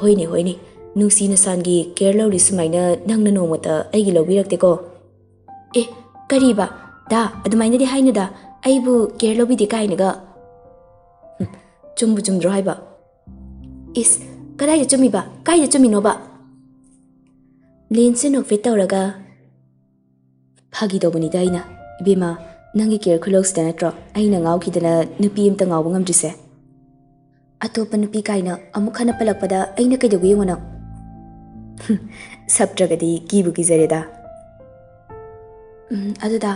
ꯍꯣꯏꯅꯦ, ꯍꯣꯏꯅꯦ, ꯅꯨꯡꯁꯤꯅ ꯁꯥꯟꯒꯤ ꯀꯦꯌꯔ ꯂꯧꯔꯤ ꯁꯨꯃꯥꯏꯅ ꯅꯪꯅ ꯅꯣꯡꯃꯇ ꯑꯩꯒꯤ ꯂꯧꯕꯤꯔꯛꯇꯦꯀꯣ꯫ ꯑꯦ, ꯀꯔꯤꯕ? ꯗꯥ, ꯑꯗꯨꯃꯥꯏꯅꯗꯤ ꯍꯥꯏꯅꯨꯗ, ꯑꯩꯕꯨ ꯀꯦꯌꯔ ꯂꯧꯕꯤꯗꯦ ꯀꯥꯏꯅꯒ꯫ ꯍꯨꯝ, ꯆꯨꯝꯕꯨ ꯆꯨꯝꯗ꯭ꯔꯣ ꯍꯥꯏꯕ? ꯏꯁ, ꯀꯗꯥꯏꯗ ꯆꯨꯝꯃꯤꯕ? ꯀꯥꯏꯗ ꯆꯨꯝꯃꯤꯅꯣꯕ? ꯂꯤꯟꯁꯦ ꯅꯣꯛꯐꯦꯠ ꯇꯧꯔꯒ, "ꯐꯥꯒꯤ ꯇꯧꯕꯅꯤꯗ ꯑꯩꯅ꯫ ꯏꯕꯦꯝꯃ, ꯅꯪꯒꯤ ꯀꯦꯌꯔ ꯈꯨꯂꯧꯁꯤꯗ ꯅꯠꯇ꯭ꯔꯣ ꯑꯩꯅ ꯉꯥꯎꯈꯤꯗꯅ ꯅꯨꯄꯤ ꯑꯝꯇ ꯉꯥꯎꯕ ꯉꯝꯗ꯭ꯔꯤꯁꯦ?" ꯑꯇꯣꯞꯄ ꯅꯨꯄꯤ ꯀꯥꯏꯅ ꯑꯃꯨꯛ ꯍꯟꯅ ꯄꯜꯂꯛꯄꯗ ꯑꯩꯅ ꯀꯩꯗꯧꯒꯦ ꯌꯦꯡꯉꯣ ꯅꯪ꯫ ꯍꯨꯝ, ꯁꯞꯇ꯭ꯔꯒꯗꯤ ꯀꯤꯕꯨ ꯀꯤꯖꯔꯦꯗ꯫ ꯎꯝ, ꯑꯗꯨꯗ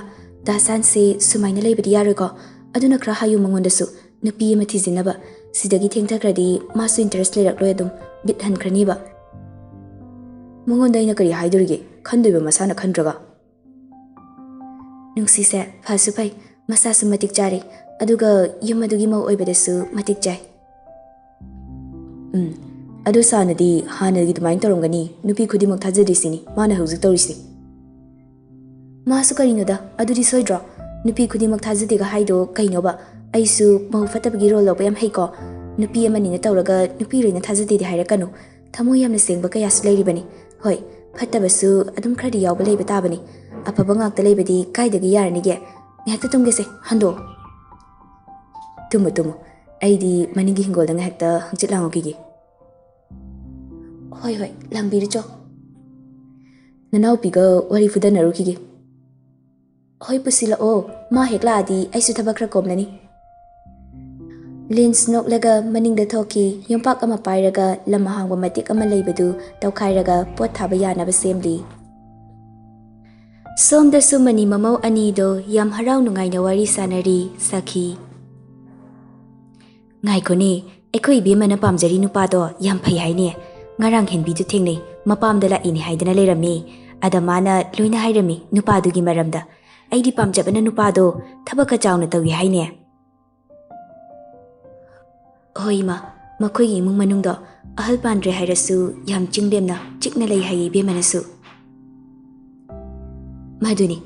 ꯗꯥꯁꯥꯟꯁꯦ ꯁꯨꯃꯥꯏꯅ ꯂꯩꯕꯗꯤ ꯌꯥꯔꯣꯏꯀꯣ꯫ ꯑꯗꯨꯅ ꯈꯔ ꯍꯥꯏꯌꯨ ꯃꯉꯣꯟꯗꯁꯨ, ꯅꯨꯄꯤ ꯑꯃ ꯊꯤꯖꯤꯟꯅꯕ꯫ ꯁꯤꯗꯒꯤ ꯊꯦꯡꯊꯈ꯭ꯔꯗꯤ ꯃꯥꯁꯨ ꯏꯟꯇꯔꯦꯁ ꯂꯩꯔꯛꯂꯣꯏ, ꯑꯗꯨꯝ ꯕꯤꯠ ꯍꯟꯈ꯭ꯔꯅꯤꯕ꯫ ꯃꯉꯣꯟꯗ ꯑꯩꯅ ꯀꯔꯤ ꯍꯥꯏꯗꯣꯔꯤꯒꯦ? ꯈꯟꯗꯣꯏꯕ ꯃꯁꯥꯅ ꯈꯟꯗ꯭ꯔꯒ꯫ ꯅꯨꯡꯁꯤꯁꯦ ꯐꯁꯨ ꯐꯩ, ꯃꯁꯥꯁꯨ ꯃꯇꯤꯛ ꯆꯥꯔꯦ, ꯑꯗꯨꯒ ꯌꯨꯝ ꯑꯗꯨꯒꯤ ꯃꯧ ꯑꯣꯏꯕꯗꯁꯨ ꯃꯇꯤꯛ ꯆꯥꯏ꯫ ꯎꯝ, ꯑꯗꯨ ꯁꯥꯟꯅꯗꯤ ꯍꯥꯟꯅꯒꯤ ꯑꯗꯨꯃꯥꯏꯅ ꯇꯧꯔꯝꯒꯅꯤ, ꯅꯨꯄꯤ ꯈꯨꯗꯤꯡꯃꯛ ꯊꯥꯖꯗ꯭ꯔꯤꯁꯤꯅꯤ ꯃꯥꯅ ꯍꯧꯖꯤꯛ ꯇꯧꯔꯤꯁꯤ꯫ ꯃꯥꯁꯨ ꯀꯔꯤꯅꯣꯗ, ꯑꯗꯨꯗꯤ ꯁꯣꯏꯗ꯭ꯔꯣ? ꯅꯨꯄꯤ ꯈꯨꯗꯤꯡꯃꯛ ꯊꯥꯖꯗꯦꯒ ꯍꯥꯏꯗꯣ ꯀꯩꯅꯣꯕ? ꯑꯩꯁꯨ ꯃꯧ ꯐꯠꯇꯕꯒꯤ ꯔꯣꯜ ꯂꯧꯕ ꯌꯥꯝ ꯍꯩꯀꯣ꯫ ꯅꯨꯄꯤ ꯑꯃꯅꯤꯅ ꯇꯧꯔꯒ ꯅꯨꯄꯤ ꯂꯣꯏꯅ ꯊꯥꯖꯗꯦꯗꯤ ꯍꯥꯏꯔꯛꯀꯅꯨ꯫ ꯊꯃꯣꯏ ꯌꯥꯝꯅ ꯁꯦꯡꯕ ꯀꯌꯥꯁꯨ ꯂꯩꯔꯤꯕꯅꯤ꯫ ꯍꯣꯏ, ꯐꯠꯇꯕꯁꯨ ꯑꯗꯨꯝ ꯈꯔꯗꯤ ꯌꯥꯎꯕ ꯂꯩꯕ ꯇꯥꯕꯅꯤ꯫ ꯑꯐꯕ ꯉꯥꯛꯇ ꯂꯩꯕꯗꯤ ꯀꯥꯏꯗꯒꯤ ꯌꯥꯔꯅꯤꯒꯦ? ꯉꯥꯏꯍꯥꯛꯇ ꯇꯨꯝꯒꯦꯁꯦ, ꯍꯟꯗꯣꯛꯑꯣ꯫ Tamu, Tamu. ꯑꯩꯗꯤ ꯃꯅꯤꯡꯒꯤ ꯍꯤꯡꯒꯣꯜꯗ ꯉꯥꯏꯍꯥꯛꯇ ꯍꯪꯆꯤꯠ ꯂꯥꯡꯉꯨꯈꯤꯒꯦ꯫ ꯍꯣꯏ, ꯍꯣꯏ, ꯂꯥꯡꯕꯤꯔꯨꯆꯣ꯫ ꯅꯅꯥꯎꯄꯤꯒ ꯋꯥꯔꯤ ꯐꯨꯗꯅꯔꯨꯈꯤꯒꯦ꯫ ꯍꯣꯏ, ꯄꯨꯁꯤꯜꯂꯛꯑꯣ꯫ ꯃꯥ ꯍꯦꯛ ꯂꯥꯛꯑꯗꯤ ꯑꯩꯁꯨ ꯊꯕꯛ ꯈꯔ ꯀꯣꯝꯂꯅꯤ꯫ ꯂꯤꯟꯁ ꯅꯣꯛꯂꯒ ꯃꯅꯤꯡꯗ ꯊꯣꯛꯈꯤ꯫ ꯌꯣꯝꯄꯥꯛ ꯑꯃ ꯄꯥꯏꯔꯒ ꯂꯝ ꯑꯍꯥꯡꯕ ꯃꯇꯦꯛ ꯑꯃ ꯂꯩꯕꯗꯨ ꯇꯧꯈꯥꯏꯔꯒ ꯄꯣꯠ ꯊꯥꯕ ꯌꯥꯅꯕ ꯁꯦꯝꯂꯤ꯫ ꯁꯣꯝꯗꯁꯨ ꯃꯅꯤ ꯃꯃꯧ ꯑꯅꯤꯗꯣ ꯌꯥꯝ ꯍꯔꯥꯎ ꯅꯨꯡꯉꯥꯏꯅ ꯋꯥꯔꯤ ꯁꯥꯟꯅꯔꯤ, ꯁꯥꯈꯤ꯫ ꯉꯥꯏꯈꯣꯅꯦ, ꯑꯩꯈꯣꯏ ꯏꯕꯦꯝꯃꯅ ꯄꯥꯝꯖꯔꯤ ꯅꯨꯄꯥꯗꯣ ꯌꯥꯝ ꯐꯩ ꯍꯥꯏꯅꯦ꯫ ꯉꯔꯥꯡ ꯍꯦꯟꯕꯤꯗꯨ ꯊꯦꯡꯅꯩ, ꯃꯄꯥꯝꯗ ꯂꯥꯛꯏꯅꯦ ꯍꯥꯏꯗꯅ ꯂꯩꯔꯝꯃꯤ꯫ ꯑꯗ ꯃꯥꯅ ꯂꯣꯏꯅ ꯍꯥꯏꯔꯝꯃꯤ ꯅꯨꯄꯥꯗꯨꯒꯤ ꯃꯔꯝꯗ꯫ ꯑꯩꯗꯤ ꯄꯥꯝꯖꯕꯅ ꯅꯨꯄꯥꯗꯣ ꯊꯕꯛꯀ ꯆꯥꯎꯅ ꯇꯧꯏ ꯍꯥꯏꯅꯦ꯫ ꯍꯣꯏ ꯏꯃꯥ, ꯃꯈꯣꯏꯒꯤ ꯏꯃꯨꯡ ꯃꯅꯨꯡꯗꯣ ꯑꯍꯜ ꯄꯥꯟꯗ꯭ꯔꯦ ꯍꯥꯏꯔꯁꯨ ꯌꯥꯝ ꯆꯤꯡꯂꯦꯝꯅ ꯆꯤꯛꯅ ꯂꯩ ꯍꯥꯏꯌꯦ ꯏꯕꯦꯝꯃꯅꯁꯨ꯫ ꯃꯗꯨꯅꯤ,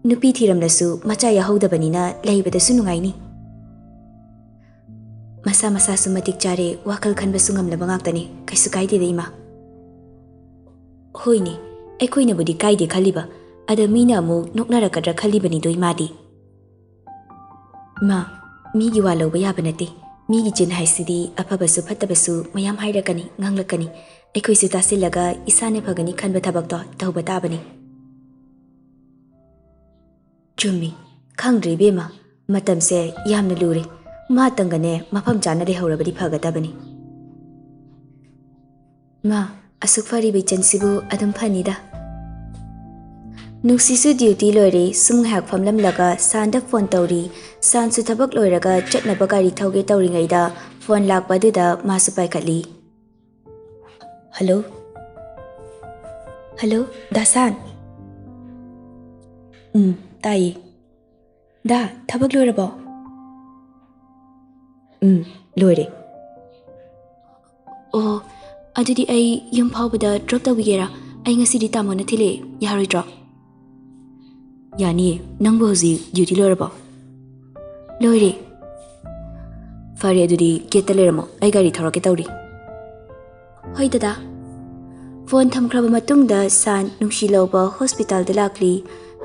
ꯅꯨꯄꯤ ꯊꯤꯔꯝꯂꯁꯨ ꯃꯆꯥ ꯌꯥꯍꯧꯗꯕꯅꯤꯅ ꯂꯩꯕꯗꯁꯨ ꯅꯨꯡꯉꯥꯏꯅꯤ꯫ ꯃꯁꯥ ꯃꯁꯥꯁꯨ ꯃꯇꯤꯛ ꯆꯥꯔꯦ, ꯋꯥꯈꯜ ꯈꯟꯕꯁꯨ ꯉꯝꯂꯕ ꯉꯥꯛꯇꯅꯤ, ꯀꯩꯁꯨ ꯀꯥꯏꯗꯦꯗ ꯏꯃꯥ꯫ ꯍꯣꯏꯅꯦ, ꯑꯩꯈꯣꯏꯅꯕꯨꯗꯤ ꯀꯥꯏꯗꯦ ꯈꯜꯂꯤꯕ, ꯑꯗ ꯃꯤꯅ ꯑꯃꯨꯛ ꯅꯣꯛꯅꯔꯛꯀꯗ꯭ꯔꯥ ꯈꯜꯂꯤꯕꯅꯤꯗꯣ ꯏꯃꯥꯗꯤ꯫ ꯏꯃꯥ, ꯃꯤꯒꯤ ꯋꯥ ꯂꯧꯕ ꯌꯥꯕ ꯅꯠꯇꯦ꯫ ꯃꯤꯒꯤ ꯆꯤꯟ ꯍꯥꯏꯁꯤꯗꯤ ꯑꯐꯕꯁꯨ ꯐꯠꯇꯕꯁꯨ ꯃꯌꯥꯝ ꯍꯥꯏꯔꯛꯀꯅꯤ, ꯉꯥꯡꯂꯛꯀꯅꯤ꯫ ꯑꯩꯈꯣꯏꯁꯨ ꯇꯥꯁꯤꯜꯂꯒ ꯏꯁꯥꯅ ꯐꯒꯅꯤ ꯈꯟꯕ ꯊꯕꯛꯇꯣ ꯇꯧꯕ ꯇꯥꯕꯅꯤ꯫ ꯆꯨꯝꯃꯤ꯫ ꯈꯪꯗ꯭ꯔꯦ ꯏꯕꯦꯝꯃ, ꯃꯇꯝꯁꯦ ꯌꯥꯝꯅ ꯂꯨꯔꯦ꯫ ꯃꯥꯇꯪꯒꯅꯦ ꯃꯐꯝ ꯆꯥꯅ ꯂꯩꯍꯧꯔꯕꯗꯤ ꯐꯒꯗꯕꯅꯤ꯫ ꯃꯥ, ꯑꯁꯨꯛ ꯐꯔꯤꯕ ꯏꯆꯟꯁꯤꯕꯨ ꯑꯗꯨꯝ ꯐꯅꯤꯗ꯫ ꯅꯨꯡꯁꯤꯁꯨ ꯗ꯭ꯌꯨꯇꯤ ꯂꯣꯏꯔꯦ, ꯁꯨꯝ ꯉꯥꯏꯍꯥꯛ ꯐꯝꯂꯝꯂꯒ ꯁꯥꯟꯗ ꯐꯣꯟ ꯇꯧꯔꯤ꯫ ꯁꯥꯟꯁꯨ ꯊꯕꯛ ꯂꯣꯏꯔꯒ ꯆꯠꯅꯕ ꯒꯥꯔꯤ ꯊꯧꯒꯦ ꯇꯧꯔꯤꯉꯩꯗ ꯐꯣꯟ ꯂꯥꯛꯄ ꯑꯗꯨꯗ ꯃꯥꯁꯨ ꯄꯥꯏꯈꯠꯂꯤ꯫ ꯍꯜꯂꯣ? ꯍꯜꯂꯣ, ꯗꯥ ꯁꯥꯟ? ꯎꯝ, ꯇꯥꯏꯌꯦ꯫ ꯗꯥ, ꯊꯕꯛ ꯂꯣꯏꯔꯕꯣ? ꯎꯝ, ꯂꯣꯏꯔꯦ꯫ ꯑꯣ, ꯑꯗꯨꯗꯤ ꯑꯩ ꯌꯨꯝ ꯐꯥꯎꯕꯗ ꯗ꯭ꯔꯣꯞ ꯇꯧꯕꯤꯒꯦꯔꯥ? ꯑꯩ ꯉꯁꯤꯗꯤ ꯇꯥꯃꯣꯅ ꯊꯤꯜꯂꯛꯑꯦ, ꯌꯥꯔꯣꯏꯗ꯭ꯔꯣ? ꯌꯥꯅꯤꯌꯦ, ꯅꯪꯕꯨ ꯍꯧꯖꯤꯛ ꯗ꯭ꯌꯨꯇꯤ ꯂꯣꯏꯔꯕꯣ? ꯂꯣꯏꯔꯦ꯫ ꯐꯔꯦ, ꯑꯗꯨꯗꯤ ꯒꯦꯠꯇ ꯂꯩꯔꯝꯃꯣ, ꯑꯩ ꯒꯥꯔꯤ ꯊꯧꯔꯛꯀꯦ ꯇꯧꯔꯤ꯫ ꯍꯣꯏ ꯗꯗꯥ꯫ ꯐꯣꯟ ꯊꯝꯈ꯭ꯔꯕ ꯃꯇꯨꯡꯗ ꯁꯥꯟ ꯅꯨꯡꯁꯤ ꯂꯧꯕ ꯍꯣꯁꯄꯤꯇꯥꯜꯗ ꯂꯥꯛꯂꯤ꯫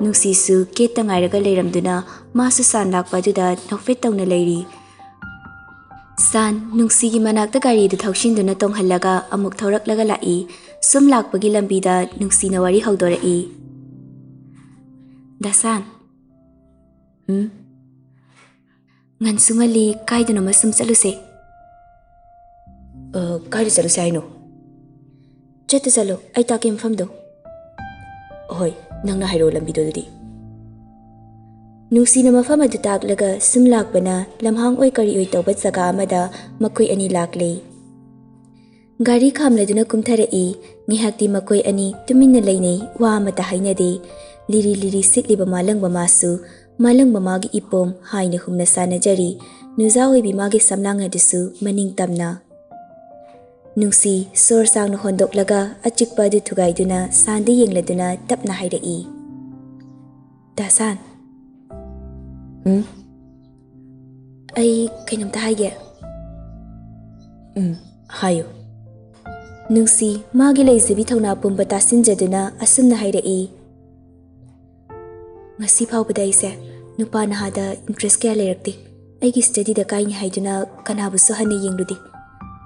ꯅꯨꯡꯁꯤꯁꯨ ꯒꯦꯠꯇ ꯉꯥꯏꯔꯒ ꯂꯩꯔꯝꯗꯨꯅ ꯃꯥꯁꯨ ꯁꯥꯟ ꯂꯥꯛꯄ ꯑꯗꯨꯗ ꯅꯣꯛꯐꯦꯠ ꯇꯧꯅ ꯂꯩꯔꯤ꯫ ꯁꯥꯟ ꯅꯨꯡꯁꯤꯒꯤ ꯃꯅꯥꯛꯇ ꯒꯥꯔꯤꯗꯨ ꯊꯧꯁꯤꯟꯗꯨꯅ ꯇꯣꯡꯍꯜꯂꯒ ꯑꯃꯨꯛ ꯊꯧꯔꯛꯂꯒ ꯂꯥꯛꯏ꯫ ꯁꯨꯝ ꯂꯥꯛꯄꯒꯤ ꯂꯝꯕꯤꯗ ꯅꯨꯡꯁꯤꯅ ꯋꯥꯔꯤ ꯍꯧꯗꯣꯔꯛꯏ꯫ ꯗꯥ ꯁꯥꯟ꯫ ꯎꯝ? ꯉꯟꯁꯨ ꯉꯜꯂꯤ, ꯀꯥꯏꯗꯅꯣꯃ ꯁꯨꯝ ꯆꯠꯂꯨꯁꯦ꯫ ꯑ, ꯀꯥꯏꯗ ꯆꯠꯂꯨꯁꯦ ꯍꯥꯏꯅꯣ? ꯆꯠꯇ ꯆꯠꯂꯣ, ꯑꯩ ꯇꯥꯛꯀꯦ ꯃꯐꯝꯗꯣ꯫ ꯍꯣꯏ, ꯅꯪꯅ ꯍꯥꯏꯔꯛꯑꯣ ꯂꯝꯕꯤꯗꯣ ꯑꯗꯨꯗꯤ꯫ ꯅꯨꯡꯁꯤꯅ ꯃꯐꯝ ꯑꯗꯨ ꯇꯥꯛꯂꯒ ꯁꯨꯝ ꯂꯥꯛꯄꯅ ꯂꯝꯍꯥꯡ ꯑꯣꯏ ꯀꯔꯤ ꯑꯣꯏ ꯇꯧꯕ ꯖꯒꯥ ꯑꯃꯗ ꯃꯈꯣꯏ ꯑꯅꯤ ꯂꯥꯛꯂꯦ꯫ ꯒꯥꯔꯤ ꯈꯥꯝꯂꯗꯨꯅ ꯀꯨꯝꯊꯔꯛꯏ꯫ ꯉꯥꯏꯍꯥꯛꯇꯤ ꯃꯈꯣꯏ ꯑꯅꯤ ꯇꯨꯃꯤꯟꯅ ꯂꯩꯅꯩ, ꯋꯥ ꯑꯃꯠꯇ ꯍꯥꯏꯅꯗꯦ꯫ ꯂꯤꯔꯤ ꯂꯤꯔꯤ ꯁꯤꯠꯂꯤꯕ ꯃꯥꯂꯪꯕ ꯃꯥꯁꯨ, ꯃꯥꯂꯪꯕ ꯃꯥꯒꯤ ꯏꯄꯣꯝ ꯍꯥꯏꯅ ꯍꯨꯝꯅ ꯁꯥꯟꯅꯖꯔꯤ꯫ ꯅꯨꯖꯥ ꯑꯣꯏꯕꯤ ꯃꯥꯒꯤ ꯁꯝꯂꯥꯡ ꯑꯗꯨꯁꯨ ꯃꯅꯤꯡ ꯇꯝꯅ꯫ ꯅꯨꯡꯁꯤ ꯁꯣꯔ ꯁꯥꯡꯅ ꯍꯣꯟꯗꯣꯛꯂꯒ ꯑꯆꯤꯛꯄ ꯑꯗꯨ ꯊꯨꯒꯥꯏꯗꯨꯅ ꯁꯥꯟꯗ ꯌꯦꯡꯂꯗꯨꯅ ꯇꯞꯅ ꯍꯥꯏꯔꯛꯏ, "ꯗꯥ ꯁꯥꯟ꯫ ꯎꯝ? ꯑꯩ ꯀꯩꯅꯣꯝꯇ ꯍꯥꯏꯒꯦ꯫ ꯎꯝ, ꯍꯥꯏꯌꯨ꯫" ꯅꯨꯡꯁꯤ ꯃꯥꯒꯤ ꯂꯩꯖꯕꯤ ꯊꯧꯅꯥ ꯄꯨꯝꯕ ꯇꯥꯁꯤꯟꯖꯗꯨꯅ ꯑꯁꯨꯝꯅ ꯍꯥꯏꯔꯛꯏ, "ꯉꯁꯤ ꯐꯥꯎꯕꯗ ꯑꯩꯁꯦ ꯅꯨꯄꯥ ꯅꯍꯥꯗ interest ꯀꯌꯥ ꯂꯩꯔꯛꯇꯦ꯫ ꯑꯩꯒꯤ studyꯗ ꯀꯥꯏꯅꯤ ꯍꯥꯏꯗꯨꯅ ꯀꯅꯥꯕꯨꯁꯨ ꯍꯟꯅ ꯌꯦꯡꯂꯨꯗꯦ꯫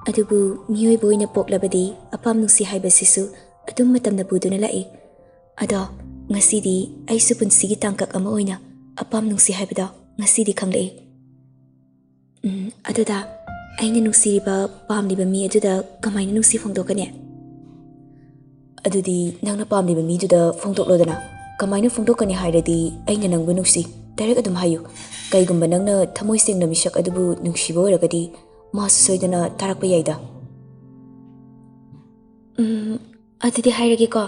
ꯑꯗꯨꯕꯨ ꯃꯤꯑꯣꯏꯕ ꯑꯣꯏꯅ ꯄꯣꯛꯂꯕꯗꯤ ꯑꯄꯥꯝ ꯅꯨꯡꯁꯤ ꯍꯥꯏꯕꯁꯤꯁꯨ ꯑꯗꯨꯝ ꯃꯇꯝꯅ ꯄꯨꯗꯨꯅ ꯂꯥꯛꯏ꯫ ꯑꯗꯣ ꯉꯁꯤꯗꯤ ꯑꯩꯁꯨ ꯄꯨꯟꯁꯤꯒꯤ ꯇꯥꯡꯀꯛ ꯑꯃ ꯑꯣꯏꯅ ꯑꯄꯥꯝ ꯅꯨꯡꯁꯤ ꯍꯥꯏꯕꯗꯣ ꯉꯁꯤꯗꯤ ꯈꯪꯂꯛꯏ꯫ ꯎꯝ, ꯑꯗꯨꯗ ꯑꯩꯅ ꯅꯨꯡꯁꯤꯔꯤꯕ, ꯄꯥꯝꯂꯤꯕ ꯃꯤ ꯑꯗꯨꯗ ꯀꯃꯥꯏꯅ ꯅꯨꯡꯁꯤ ꯐꯣꯡꯗꯣꯛꯀꯅꯤ?" "ꯑꯗꯨꯗꯤ ꯅꯪꯅ ꯄꯥꯝꯂꯤꯕ ꯃꯤꯗꯨꯗ ꯐꯣꯡꯗꯣꯛꯂꯣꯗꯅ꯫ ꯀꯃꯥꯏꯅ ꯐꯣꯡꯗꯣꯛꯀꯅꯤ ꯍꯥꯏꯔꯗꯤ ꯑꯩꯅ ꯅꯪꯕꯨ ꯅꯨꯡꯁꯤ, direct ꯑꯗꯨꯝ ꯍꯥꯏꯌꯨ꯫ ꯀꯩꯒꯨꯝꯕ ꯅꯪꯅ ꯊꯃꯣꯏ ꯁꯦꯡꯅ ꯃꯤꯁꯛ ꯑꯗꯨꯕꯨ ꯅꯨꯡꯁꯤꯕ ꯑꯣꯏꯔꯒꯗꯤ ꯃꯥꯁꯨ ꯁꯣꯏꯗꯅ ꯇꯥꯔꯛꯄ ꯌꯥꯏꯗ꯫" ꯎꯝ, ꯑꯗꯨꯗꯤ ꯍꯥꯏꯔꯒꯦꯀꯣ꯫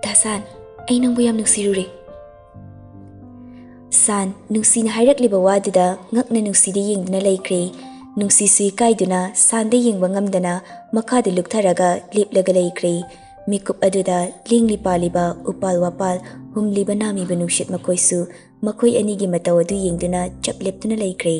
"ꯗꯥ ꯁꯥꯟ, ꯑꯩ ꯅꯪꯕꯨ ꯌꯥꯝ ꯅꯨꯡꯁꯤꯔꯨꯔꯦ꯫" ꯁꯥꯟ ꯅꯨꯡꯁꯤꯅ ꯍꯥꯏꯔꯛꯂꯤꯕ ꯋꯥꯗꯨꯗ ꯉꯛꯅ ꯅꯨꯡꯁꯤꯗ ꯌꯦꯡꯗꯨꯅ ꯂꯩꯈ꯭ꯔꯦ꯫ ꯅꯨꯡꯁꯤꯁꯨ ꯏꯀꯥꯏꯗꯨꯅ ꯁꯥꯟꯗ ꯌꯦꯡꯕ ꯉꯝꯗꯅ ꯃꯈꯥꯗ ꯂꯨꯞꯊꯔꯒ ꯂꯦꯞꯂꯒ ꯂꯩꯈ꯭ꯔꯦ꯫ ꯃꯤꯀꯨꯞ ꯑꯗꯨꯗ ꯂꯦꯡꯂꯤ ꯄꯥꯜꯂꯤꯕ ꯎꯄꯥꯜ ꯋꯥꯄꯥꯜ, ꯍꯨꯝꯂꯤꯕ ꯅꯥꯃꯤꯕ ꯅꯨꯡꯁꯤꯠ ꯃꯈꯣꯏꯁꯨ ꯃꯈꯣꯏ ꯑꯅꯤꯒꯤ ꯃꯇꯧ ꯑꯗꯨ ꯌꯦꯡꯗꯨꯅ ꯆꯞ ꯂꯦꯞꯇꯨꯅ ꯂꯩꯈ꯭ꯔꯦ꯫